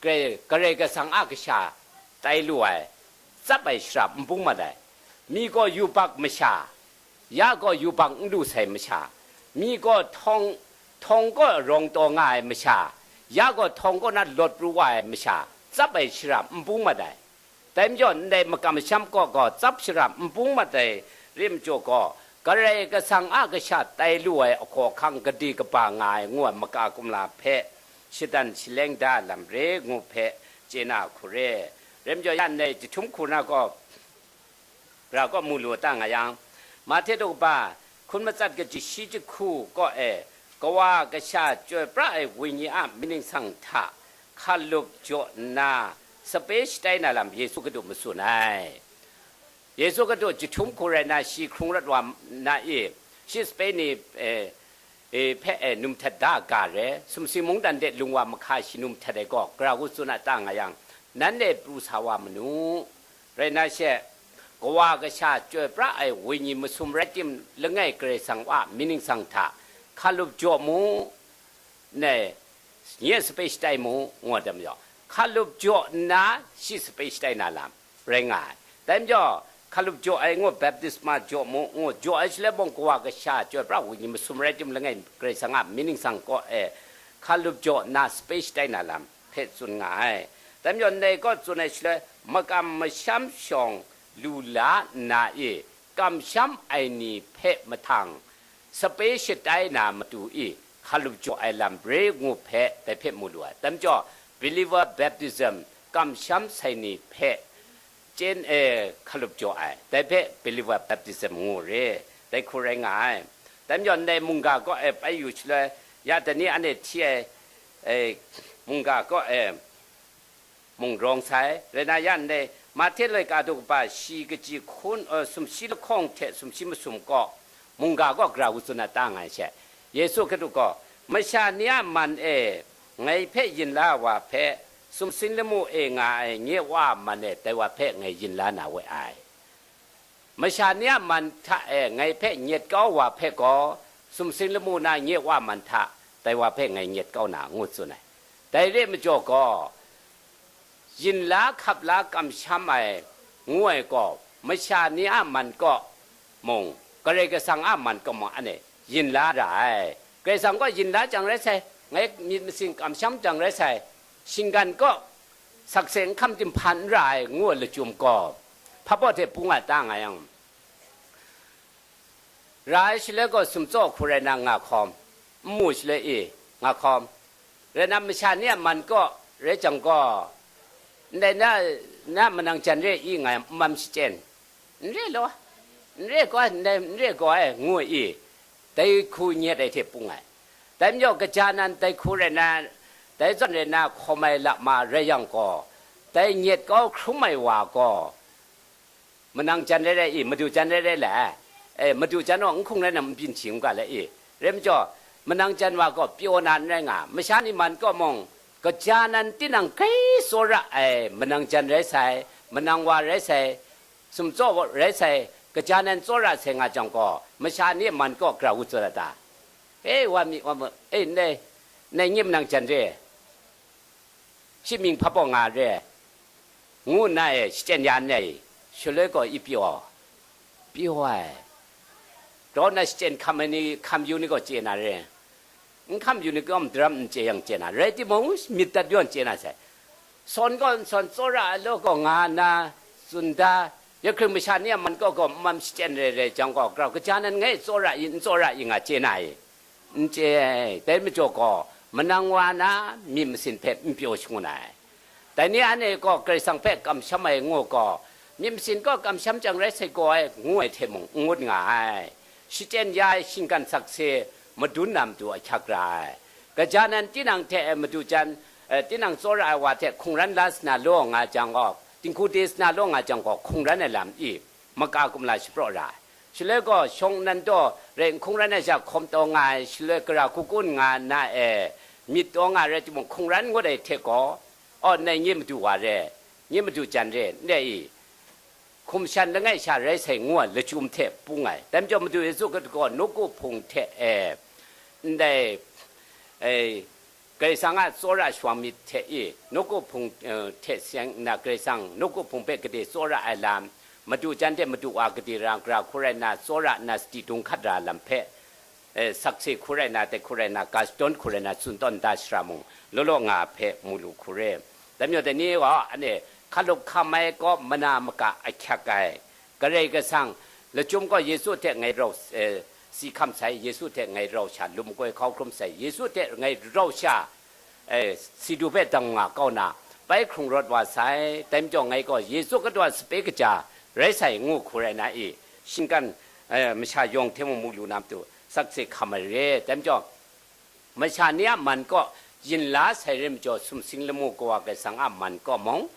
Karai, Karai Kasang a kasha tai lu ai, tsap ai shara n bung mat ai. Mi gaw yubak masha, ya gaw yubak n lu sai masha, mi gaw htawng, htawng kaw rawng taw nga ai masha, ya gaw htawng kaw na lawt pru wa ai masha, tsap ai shara n bung mat ai. Dai majaw, ndai makam masham kaw gaw tsap shara n bung mat ai rim jaw gaw, Karai Kasang a kasha tai lu ai ahkaw ahkang gade kaba nga ai ngu ai maka kumla hpe shadan shaleng da lam re ngu hpe chye na hku re. Rim jaw, ya ndai jahtum hku na gaw, Gara kaw mu lu ta nga yang, Mahte daw kaba hkun matsat kaji shi jahku kaw e, Kawa Kasha chyoi pra ai Wenyi a myit ningsang hta hkalup jaw nna, sape shatai na lam Yesu Hkristu matsun ai. Yesu Hkristu jahtum hku rai na, shi hkrung rawt wa na i, shi sape ni, e, e, hpe, e, num htat da ga re, sumsing mungdan de lung wa mahka shi num htat ai gaw, gara ngu tsun a ta nga yang, nanhte pru sa wa manu. Rai na she, Kawa Kasha chyoi pra ai Wenyi masum rai tim, langai Karai Kasang a myit ningsang hta hkalup jaw mu, ne, nye sape shatai mu, ngu ai majaw, hkalup jaw nna shi sape shatai na lam rai nga ai. Dai majaw, hkalup jaw ai ngu, baptisma jaw mu, ngu jaw ai shaloi mung, Kawa Kasha chyoi pra Wenyi masum rai tim, langai Karai Kasang a myit ningsang kaw e hkalup jaw nna sape shatai na lam hpe tsun nga ai. Dai majaw, ndai kaw tsun ai shaloi, makam masham shawng lu la nna i, kamsham ai ni hpe mahtang, sape shatai na matu i, hkalup jaw ai lam re ngu hpe dai hpe mu lu ai. Dai majaw, believer baptism, kamsham sai ni hpe chyen e hkalup jaw ai, dai hpe believer baptism ngu re, dai hku rai nga ai. Dai majaw, ndai mungga kaw e bai yu shaloi, ya dai ni anhte hti ai, e, mungga kaw e mung rawng sai, rai na ya ndai, Mahte laika daw kaba shi kaji hkun, e, sumshi lahkawng hte sumshi masum kaw, mungga kaw gara ngu tsun a ta nga ai she, Yesu Hkristu gaw, masha ni a man e ngai hpe yin la ai wa hpe, sumsing lamu e nga ai nye Wa a man e dai wa hpe ngai yin la na we ai. Masha ni a man hta e ngai hpe nyet kau wa hpe gaw, sumsing lamu na nye Wa a man hta dai wa hpe ngai nyet kau na, ngu tsun ai. Dai re ai majaw gaw, yin la hkap la kamsham ai ngu ai gaw, masha ni a man kaw mung, Karai Kasang a man kaw mung, anhte yin la ra ai. Karai Kasang gaw yin la jang rai sai, ngai myit masin kamsham jang rai sai, shinggan kaw sakse n hkam tim hpan n ra ai, ngu ai lachyum gaw, hpa baw hte pung a ta nga yang, ra ai shaloi gaw sumtsaw hku rai na nga hkawm, n mu shaloi i nga hkawm, rai na masha ni a man kaw rai jang gaw, ndai na, na manang jan re i nga n mam shachyen, n re law, n re gaw ai, ndai n re gaw ai, ngu i, dai hku nyet ai hte pung ai. Dai majaw, kaja nan dai hku rai na, dai zawn rai na hkawm ai lama rai yang gaw, dai nyet kau hkrum ai wa gaw, manang jan rai rai i, madu jan rai rai le, e, madu jan gaw n hkung rai na, n byin hti n ga le i, rai majaw, manang jan wa gaw pyaw na n rai nga, masha ni man kaw mung, kaja nan tinang grai tsawra ai, manang jan rai sai, manang wa rai sai, sumtsaw rai sai, kaja nan tsawra sai nga jang gaw, masha ni a man kaw gara ngu tsun a ta? E, wa mi, wa mu, e, ndai, Nai nye manang jan re, shi mying hpa baw nga re, ngu nna e shachyen ya nna e, shaloi gaw i pyaw, pyaw ai. Daw na shachyen hkam ai ni, hkam yu ni gaw chye na re, n hkam yu ni gaw madaram n chye yang chye na, rai timung, myit dat yawn chye na sai. Sawn gaw n sawn, tsawra ai law gaw nga nna tsun da, ya hkring masha ni a man kaw gaw n mam shachyen rai rai jang gaw, grau kaja nan ngai tsawra i, n tsawra i nga chye na i? N chye ai. Dai majaw gaw, manang wa na myit masin hpe n pyaw shangun ai. Dai ni anhte gaw Karai Kasang hpe kamsham ai ngu gaw, myit masin gaw kamsham jang rai sai gaw ai, ngu ai hte mung n ngut nga ai. Shachyen ya ai shinggan sakse madun na matu ahkyak ra ai. Gaja nan tinang hte ai madu jan, eh, tinang tsawra ai wa hte hkungran la sa na law nga jang gaw, dinghku de sa na law nga jang gaw, hkungran ai lam i maka kumla shapraw ra ai. Shaloi gaw, shawng nnan taw rai n hkungran ai sha hkawm taw nga ai, shaloi gara hku kun nga na e, myit taw nga rai timung, hkungran ngut ai hte gaw, aw, nai nye madu wa re, nye madu jan re, ndai i, hkum shan langai sha rai sai ngu ai lachyum hte pung ai. Dai majaw, Madu Yesu Hkristu gaw nawku hpung hte e, ndai, e, Karai Kasang a tsawra shawang myit hte i, nawku hpung, eh, hte seng nna Karai Kasang nawku hpung hpe gade tsawra ai lam, madu jan hte madu wa gade ra, gara hku rai nna, tsawra nna sadi dung hkat ra ai lam hpe, eh, sakse hku rai nna, dai hku rai nna, ga shadawn hku rai nna, tsun tawn da shara mung, law law nga hpe mu lu hku re. Dai majaw, dai ni gaw, anhte hkalup hkam ai kaw mana maka ahkyak ai. Karai Kasang, lachyum gaw Yesu hte ngai rau, eh, si hkam sai, Yesu hte ngai rau sha lum makoi hkau hkrum sai, Yesu hte ngai rau sha, eh, si du hpe dang nga kau na, bai hkrung rawt wa sai. Dai majaw, ngai gaw Yesu Hkristu a sape kaja rai sai, ngu hku rai na i, shinggan, eh, masha yawng hte mung mu lu na matu, sakse hkam ai re. Dai majaw, masha ni a man kaw yin la sai re majaw, sumsing lamu Kawa Karai Kasang a man kaw mung,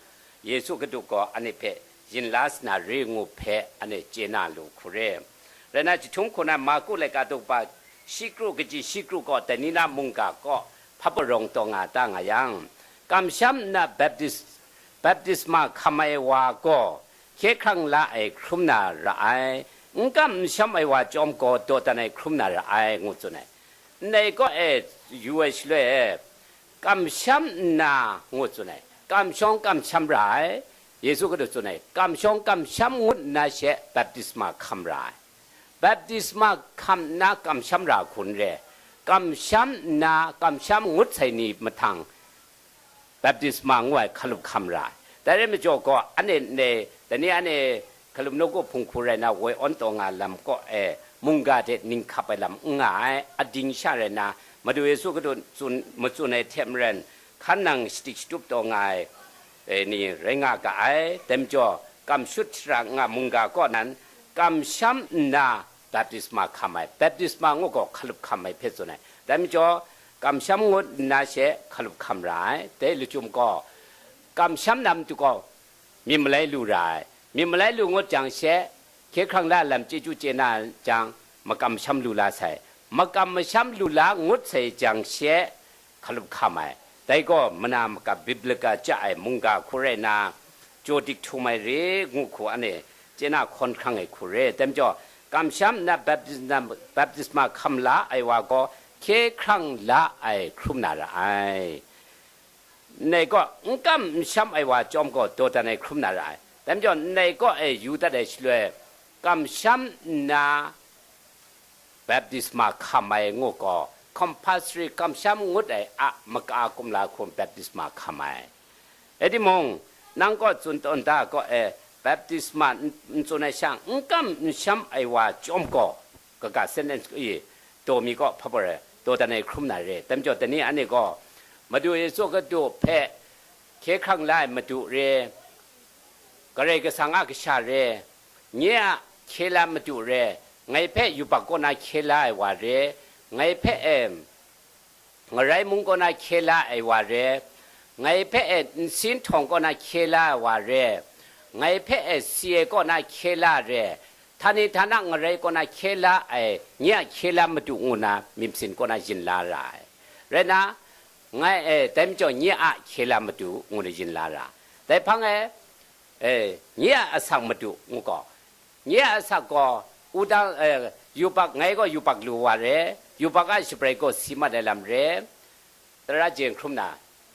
Yesu Hkristu gaw anhte hpe yin la sa na re ngu hpe anhte chye na lu hku re. Rai nna, chyahtum hku na Marku laika daw kaba shi kru kaji shi kru kaw, Danila mungga kaw hpa parawng taw nga ta nga yang, kamsham nna baptis-, baptisma hkam ai wa gaw, hkye hkrang la ai hkrum na ra ai, n kam n sham ai wa chyawm gaw dawdan ai hkrum na ra ai, ngu tsun ai. Ndai kaw e yu ai shaloi e, kamsham nna ngu tsun ai, kamshawng kamsham ra ai, Yesu Hkristu tsun ai, kamshawng kamsham ngut nna she baptisma hkam ra ai. Baptisma hkam nna kamsham ra hku n re, kamsham nna kamsham ngut sai ni mahtang, baptisma ngu ai hkalup hkam ra ai. Dai rai majaw gaw, anhte ndai, dai ni anhte hkalup nawku hpung hku rai na, woi awn taw nga lam kaw e, mungga hte ning hkap ai lam n nga ai, ading sha rai na, Madu Yesu Hkristu tsun, matsun ai hte maren, hkan nang shadik shatup taw nga ai, e, ni rai nga ga ai. Dai majaw, kam shut shara nga mungga kaw nan, kamsham nna baptisma hkam ai, baptisma ngu gaw hkalup hkam ai hpe tsun ai. Dai majaw, kamsham ngut nna she hkalup hkam ra ai. Dai lachyum gaw, kamsham na matu gaw, myit malai lu ra ai. Myit malai lu ngut jang she, hkye hkrang la lam chyeju chye na jang, makam masham lu la sai. Makam masham lu la ngut sai jang she, hkalup hkam ai. Dai gaw mana makam biblical ja ai mungga hku rai na, jaw dik htum ai re ngu hku anhte chye na hkawn hkrang ai hku re. Dai majaw, kamsham nna baptisma, baptisma hkam la ai wa gaw, hkye hkrang la ai hkrum na ra ai. Ndai gaw, n kam n sham ai wa chyawm gaw, dawdan ai hkrum na ra ai. Dai majaw, ndai gaw e yu dat ai shaloi, kamsham nna baptisma hkam ai ngu gaw, compulsory kamsham ngut ai a maka kumla hku baptisma hkam ai. Rai timung, nang gaw tsun tawn da gaw e, baptisma n, n tsun ai sha, n kam n sham ai wa chyawm gaw, kaga sentence i, daw mi kaw hpa bawr ai, dawdan ai hkrum na re. Dai majaw, dai ni anhte gaw, Madu Yesu Hkristu hpe hkye hkrang la ai Madu re, Karai Kasang a Kasha re, nye a hkye la Madu re, ngai hpe yubak kaw na hkye la ai wa re, ngai hpe, em, ngarai mung kaw na hkye la ai wa re, ngai hpe e nsin htawng kaw na hkye la ai wa re, ngai hpe e si ai kaw na hkye la re, htani htana ngarai kaw na hkye la ai, nye a hkye la Madu ngu na myit masin kaw na yin la ra ai. Rai nna, ngai e, dai majaw nye a hkye la Madu ngu na yin la ra. Dai hpang e, e, nye a asak Madu ngu gaw, nye a asak gaw, wudang, e, yubak, ngai gaw yubak lu wa re, yubak a shabrai gaw si mat ai lam re, tara jeng hkrum na,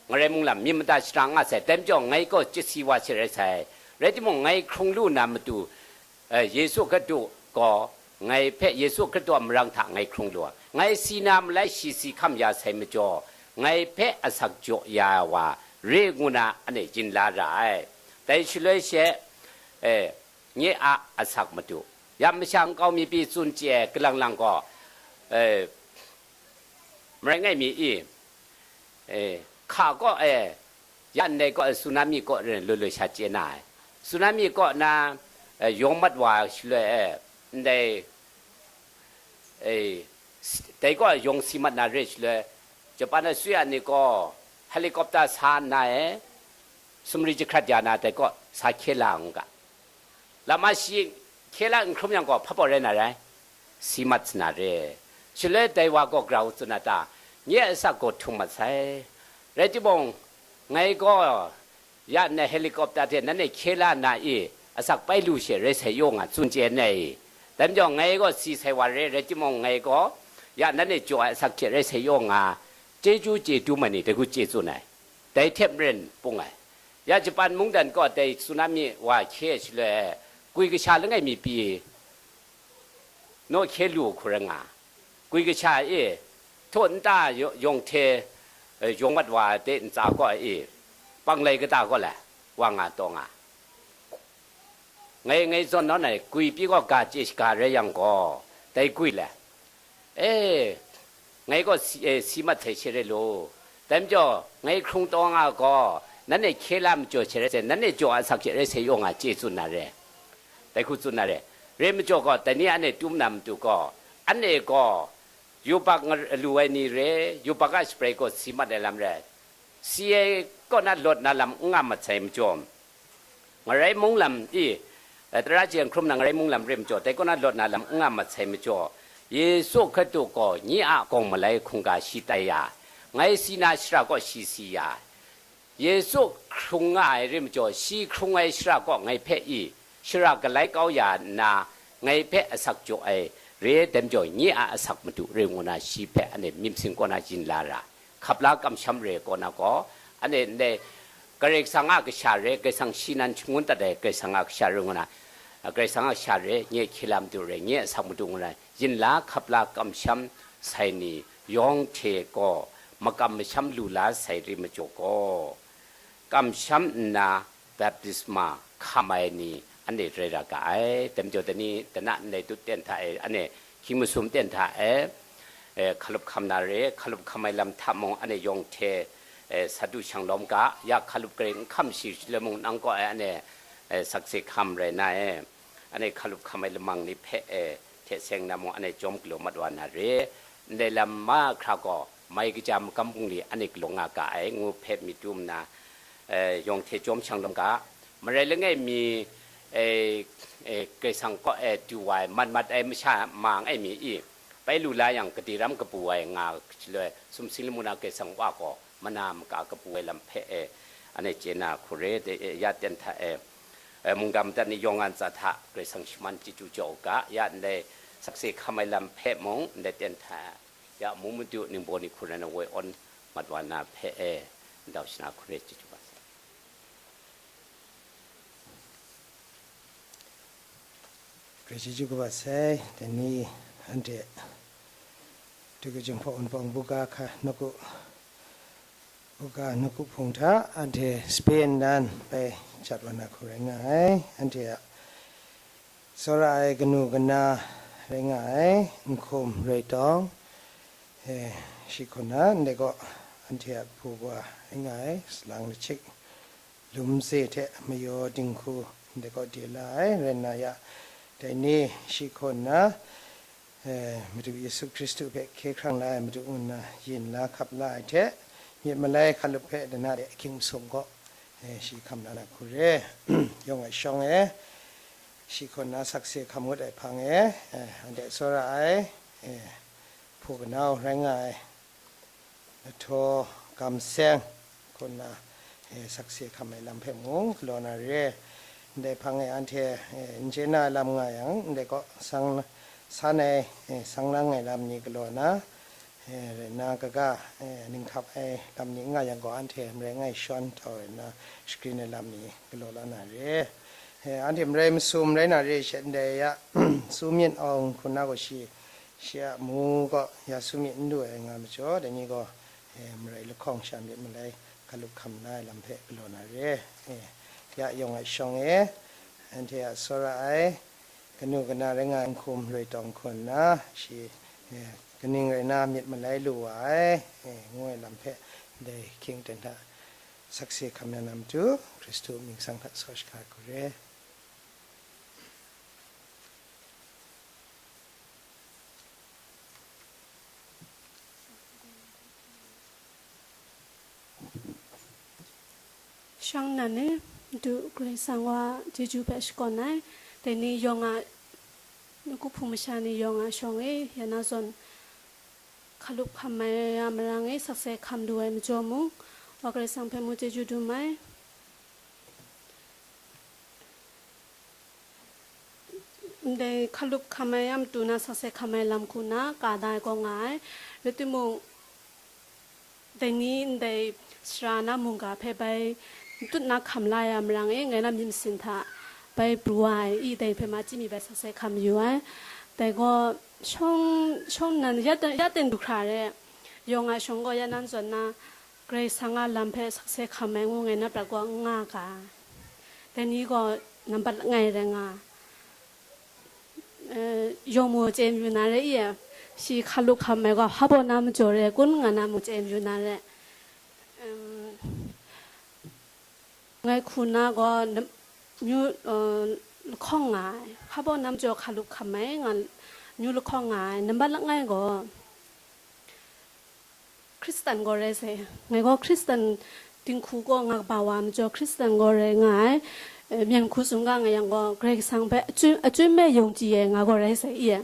ngarai mung lam myit mada shara nga sai, dai majaw ngai gaw chyasi wa she rai sai. Rai timung, ngai hkrung lu na matu, eh, Yesu Hkristu gaw ngai hpe Yesu Hkristu a marang hta ngai hkrung lu ai. Ngai si na malai shi si hkam ya sai majaw, ngai hpe asak jaw ya wa re ngu na, anhte yin la ra ai. Dai shaloi she, eh, nye a asak matu, ya masha nkau mi pyi tsun chye ai kalang lang gaw, eh, marai ngai mi i? Eh, hka kaw e, ya ndai kaw e, tsunami kaw ren lu lu sha chye na ai. Tsunami kaw na, eh, yawng mat wa shaloi e, ndai, eh, s- dai kaw e yawng si mat na re shaloi, Japan a sui a ni gaw helicopter sa nna e, sumri jahkrat ya na dai kaw sa hkye la ngu ga. Lama shi hkye la n hkrum yang gaw, hpa baw rai na rai, si mat sa na re. Shaloi dai wa gaw grau tsun a ta, nye a asak gaw htung mat sai. Rai timung, ngai gaw ya nna helicopter hte nanhte hkye la nna i, asak bai lu she rai sai yaw nga tsun chye nngai i? Dai majaw ngai gaw si sai wa re, rai timung, ngai gaw ya nanhte jaw ai asak hte rai sai yaw nga, chyeju chye dum ai ni dai hku chye tsun ai. Dai hte maren pung ai. Ya Japan mungdan kaw dai tsunami wa hkye shaloi, gwi kasha langai mi pyi naw hkye lu hku rai nga, gwi kasha e, htaw nta yaw- yawng hte, eh, yawng mat wa de ntsa kaw e, panglai kata kaw lai, wa nga taw nga. Ngai, ngai zawn nawn ai, gwi pyi gaw ga chye shaga rai yang gaw, dai gwi le, e, ngai gaw si, e, si mat sai she rai lu. Dai majaw, ngai hkrung taw nga gaw, nanhte hkye la majaw she rai sai, nanhte jaw a asak hte rai sai yaw nga chye tsun na re. Dai hku tsun na re. Re majaw gaw, dai ni anhte tum na matu gaw, anhte gaw yubak nga- lu ai ni re, yubak a shabrai gaw si mat ai lam re. Si ai kaw na lawt na lam n nga mat sai majaw, ngarai mung lam i, eh, tara jeng hkrum na ngarai mung lam re majaw, dai kaw na lawt na lam n nga mat sai majaw, Yesu Hkristu gaw nye a gawng malai hkungga shi tai ya, ngai si na shara kaw shi si ya, Yesu hkrung nga ai re majaw, shi hkrung ai shara kaw ngai hpe i, shara galai kau ya nna, ngai hpe asak jaw ai re ai dai majaw, nye a asak madu re ngu na, shi hpe anhte myit masin kaw na yin la ra, hkap la kamsham re kaw na gaw, anhte ndai Karai Kasang a kasha re, Karai Kasang shi nan shangun dat ai Karai Kasang a kasha re ngu na, Karai Kasang a kasha re, nye hkye la madu re, nye asak madu ngu na, yin la hkap la kamsham sai ni yawng hte gaw makam masham lu la sai re majaw gaw, kamsham nna baptisma hkam ai ni anhte rai ra ga ai. Dai majaw, dai ni dana ndai dut ten hta e, anhte hkying masum ten hta e, e, hkalup hkam na re, hkalup hkam ai lam hta mung anhte yawng hte, e, sa du shang lawm ga, ya hkalup garai n hkam shi shaloi mung nang kaw e anhte, e, sakse hkam rai na e, anhte hkalup hkam ai lamang ni hpe, e, hte seng na mung anhte jawm galaw mat wa na re. Ndai lam mahkra gaw mai kaja magam bungli anhte galaw nga ga ai ngu hpe myit dum nna, eh, yawng hte jawm shang lawm ga, marai langai mi, eh, eh, Karai Kasang kaw e du wa ai, mat mat ai masha ma langai mi i, bai lu la yang, gade ram kabu ai nga shaloi, sumsing lamu na Karai Kasang Wa gaw mana maka kabu ai lam hpe e, anhte chye na hku re, de, e, ya ten hta e, e, mungga madat ni yawng a ntsa hta Karai Kasang shaman chyeju jaw u ga, ya ndai sakse hkam ai lam hpe mung ndai ten hta e, ya amu madu ningbaw ni hku rai na woi awn mat wa na hpe e, ndau shana hku re, chyeju wa sai. Garai chyeju kaba sai, dai ni anhte Dukyu Jinghpaw Wunpawng buga hka nawku, buga nawku hpung hta anhte Spain nan bai jat wa na hku rai nga ai. Anhte a tsawra ai kanu kana rai nga ai, nhkum rai tawng, eh, shi hkawn na ndai kaw anhte a hpu wa rai nga ai, salang lahkyik, lum ze hte mayaw dinghku ndai kaw de la ai, rai nna ya, dai ni shi hkawn na, eh, Madu Yesu Hkristu hpe hkye hkrang la ai Madu ngu nna yin la hkap la ai hte, myit malai hkalup hpe dana de ahkying masum gaw, eh, shi hkam la na hku re. Yawng ai shawng e, shi hkawn na sakse hkam ngut ai hpang e, eh, anhte tsawra ai, eh, hpu kanau rai nga ai, lahtaw gam seng hku nna, eh, sakse hkam ai lam hpe mung galaw na re. Ndai hpang e anhte, eh, n chye na lam nga yang, ndai kaw sang, san ai, eh, sang lang ai lam ni galaw na, E, rai nna kaga, e, ninghkap ai lam ni n nga yang gaw, anhte marai ngai shawn htau rai nna, shagrin ai lam ni galaw la na re. E, anhte marai masum rai na re, she ndai ya, Su Myit Aung hku na gaw shi, shi a mu gaw ya Su Myit n lu ai nga majaw, dai ni gaw, e, marai lahkawng sha myit malai hkalup hkam la ai lam hpe galaw na re. E, ya yawng ai shawng e, anhte a tsawra ai, kanu kana rai nga ai nhkum roi tawng hku nna, shi, eh, kaning rai nna myit malai lu wa ai, eh, ngu ai lam hpe, dai hkying ten hta sakse hkam ya na matu, Hkristu mying matsang hta sa shaka ai hku re. Shawng nnan e, Madu Karai Kasang wa chyeju hpe shakawn ai. Dai ni yawng a, nawku hpung masha ni yawng a shawng e, ya na zawn hkalup hkam ai a marang e, sakse hkam lu ai majaw mung, Wa Karai Kasang hpe mu chyeju dum ai. Ndai hkalup hkam ai a matu na sakse hkam ai lam hku na ka da ai gaw nga ai. Rai timung, dai ni ndai sara na mungga hpe bai n tut na hkam la ai a marang e, ngai na myit masin hta bai pru wa ai, i dai hpe ma chyi mi bai sakse hkam yu ai. Dai gaw shawng, shawng nnan ya ten, ya ten du hkra re, yawng a shawng gaw ya nan zawn na, Karai Kasang a lam hpe sakse hkam ai ngu ngai na prat gaw n nga ga. Dai ni gaw nambat langai rai nga, eh, yawng mu chye mayu na re i, shi hkalup hkam ai gaw hpa baw na majaw re, kun nga na mu chye mayu na re. Em, ngai hku na gaw nam-, myu, eh, lahkawng nga ai, hpa baw na majaw hkalup hkam ai nga, myu lahkawng nga ai, nambat langai gaw, Hkristan gaw rai sai, ngai gaw Hkristan dinghku gaw nga kaba wa majaw, Hkristan gaw rai nga ai, eh, myen hku tsun ga nga yang gaw, Karai Kasang hpe achyun, achyun me yawng chye ai nga gaw rai sai i?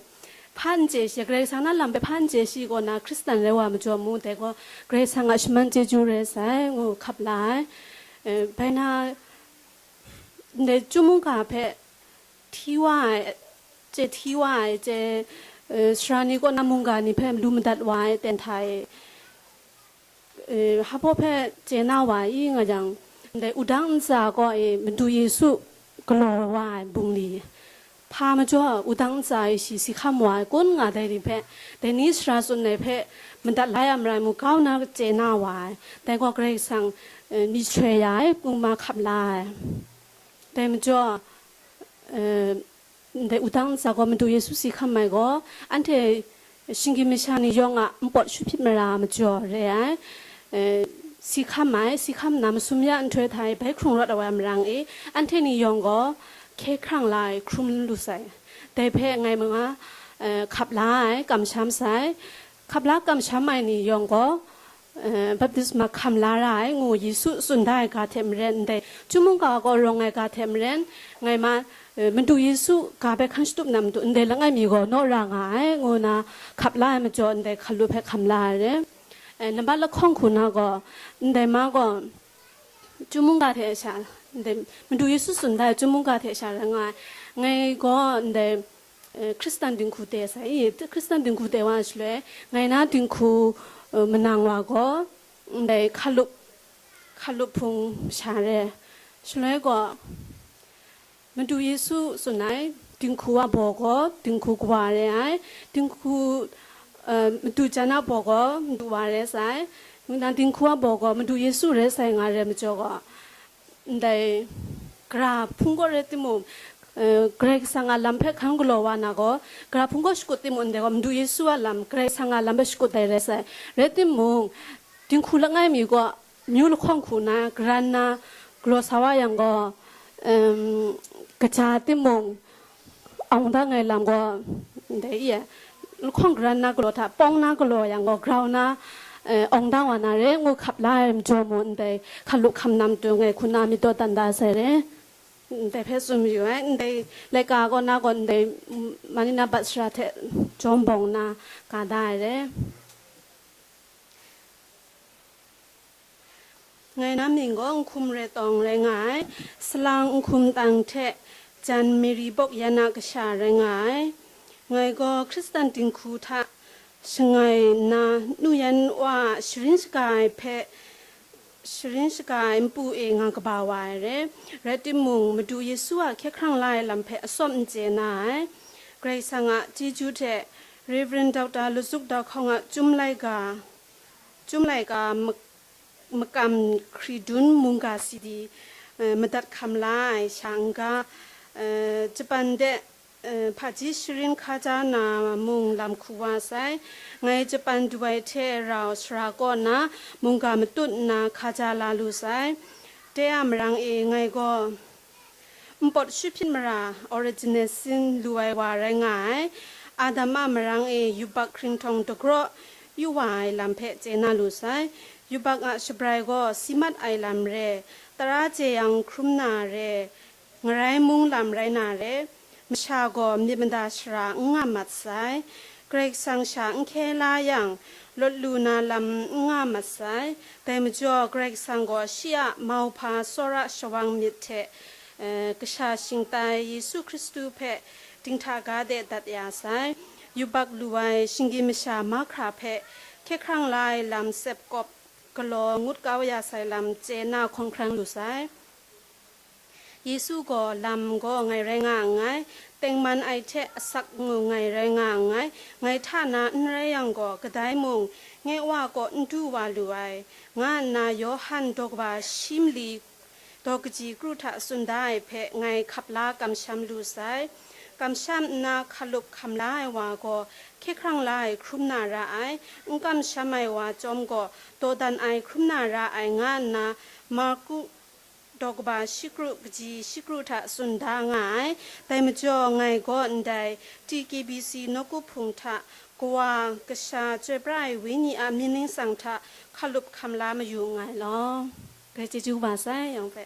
Hpa n chye shi, Karai Kasang na lam hpe hpa n chye shi kaw na, Hkristan rai wa majaw mung, dai gaw Karai Kasang a shaman chyeju rai sai, ngu hkap la ai. Eh, bai na, ndai chyum mungga hpe hti wa ai, chye hti wa ai, chye, eh, sara ni kaw na mungga ni hpe lu madat wa ai ten hta e, eh, hpa baw hpe chye na wa i nga jang, ndai wudang ntsa kaw e Madu Yesu galaw wa ai bungli, hpa majaw wudang ntsa e shi si hkam wa ai kun nga dai ni hpe, dai ni sara tsun ai hpe madat la ya marai mu, kau na chye na wa ai, dai gaw Karai Kasang, eh, myihtoi ya ai, ngu ma hkap la ai. Dai majaw, eh, ndai wudang ntsa gaw Madu Yesu si hkam ai gaw, anhte shinggyim masha ni yawng a npawt shut hpyit mara majaw re ai, eh, si hkam ai, si hkam nna masum ya nhtoi hta e bai hkrung rawt ai wa marang e, anhte ni yawng gaw hkye hkrang la ai hkrum lu sai. Dai hpe ngai manga, eh, hkap la ai, kamsham sai. Hkap la kamsham ai ni yawng gaw, eh, baptisma hkam la ra ai ngu Yesu tsun da ai ga hte maren, ndai chyum mungga gaw rawng ai ga hte maren, ngai ma, eh, Madu Yesu ga bai hkan shatup na matu ndai langai mi gaw naw ra nga ai, ngu na hkap la ai majaw, ndai hkalu hpe hkam la ai re. Eh, nambat lahkawng hku na gaw, ndai ma gaw, chyum mungga hte sha, ndai Madu Yesu tsun da ai chyum mungga hte sha rai nga ai. Ngai gaw ndai, eh, Hkristan dinghku de sai i, Hkristan dinghku de wa shaloi, ngai na dinghku, eh, manang wa gaw, ndai hkalup, hkalup hpung sha re. Shaloi gaw, Madu Yesu tsun ai, dinghku a baw gaw, dinghku kawa re ai, dinghku, eh, madu jan a baw gaw, madu wa re sai, nang dinghku a baw gaw, Madu Yesu re sai nga re majaw gaw, ndai, gara hpung gaw rai timung, eh, Karai Kasang a lam hpe hkan galaw wa na gaw, gara hpung gaw shakut timung, ndai gaw Madu Yesu a lam, Karai Kasang a lam hpe shakut ai rai sai. Rai timung, dinghku langai mi gaw, myu lahkawng hku na, garan na, galaw sa wa yang gaw, em, kaja timung, awng dang ai lam gaw, ndai e, lahkawng garan na galaw hta, pawng na galaw yang gaw, grau na, eh, awng dang wa na re, ngu hkap la ai majaw mung, ndai hkalu hkam na matu ngai hku na myit dawdan da sai re. Ndai hpe tsun mayu ai, ndai laika kaw na gaw, ndai, mm, Manila bat sara hte jawm bawng na ga da ai re. Ngai na mying gaw Nhkum Rai Tawng rai nga ai, salang nhkum tang hte jan Mary Bawk yan a kasha rai nga ai. Ngai gaw Hkristan dinghku hta shangai nna, nu yan wa a sharin shaga ai hpe, sharin shaga ai npu e nga kaba wa ai re. Rai timung, Madu Yesu a hkye hkrang la ai lam hpe atsawm n chye na ai. Karai Kasang a chyeju hte Rev. Doctor Luzuk Dahkawng a Chyum Laika, Chyum Laika mak-, makam hkridun mungga sidi, eh, madat hkam la ai sha n-ga, eh, Japan de, eh, hpaji sharin hkaja na mung lam hku wa sai. Ngai Japan du ai hte rau sara kaw na mungga matut nna hkaja la lu sai. Dai a marang e ngai gaw npawt shahpyit mara, Originasin, lu ai wa rai nga ai. Adam a marang e yubak hkringhtawng dagraw yu wa ai lam hpe chye na lu sai. Yubak a shabrai gaw si mat ai lam re, tara jeyang hkrum na re, ngarai mung lam rai na re, masha gaw myit mada shara n nga mat sai, Karai Kasang sha n hkye la yang, lawt lu na lam n nga mat sai. Dai majaw, Karai Kasang gaw shi a mauhpa tsawra shawang myit hte, eh, kasha shingtai Yesu Hkristu hpe dinghta ga de dat ya sai. Yubak lu ai shinggyim masha mahkra hpe hkye hkrang la ai lam sep kawp galaw ngut kau ya sai lam chye na hkawng hkrang lu sai. Yesu gaw lam gaw ngai rai nga nngai, tengman ai hte asak ngu ngai rai nga nngai, ngai hta na n rai yang gaw, kadai mung, nye Wa kaw n du wa lu ai, nga nna Yawhan daw kaba shi mali daw kaji kru hta tsun da ai hpe ngai hkap la kamsham lu sai. Kamsham nna hkalup hkam la ai wa gaw, hkye hkrang la ai hkrum na ra ai, n kamsham ai wa chyawm gaw, dawdan ai hkrum na ra ai, nga nna Marku daw kaba shi kru kaji shi kru hta tsun da nga ai. Dai majaw, ngai gaw ndai T K B C nawku hpung hta Kawa Kasha Chyoi Pra Ai Wenyi a mying ningsang hta hkalup hkam la mayu nngai law. Grai chyeju kaba sai, yawng hpe.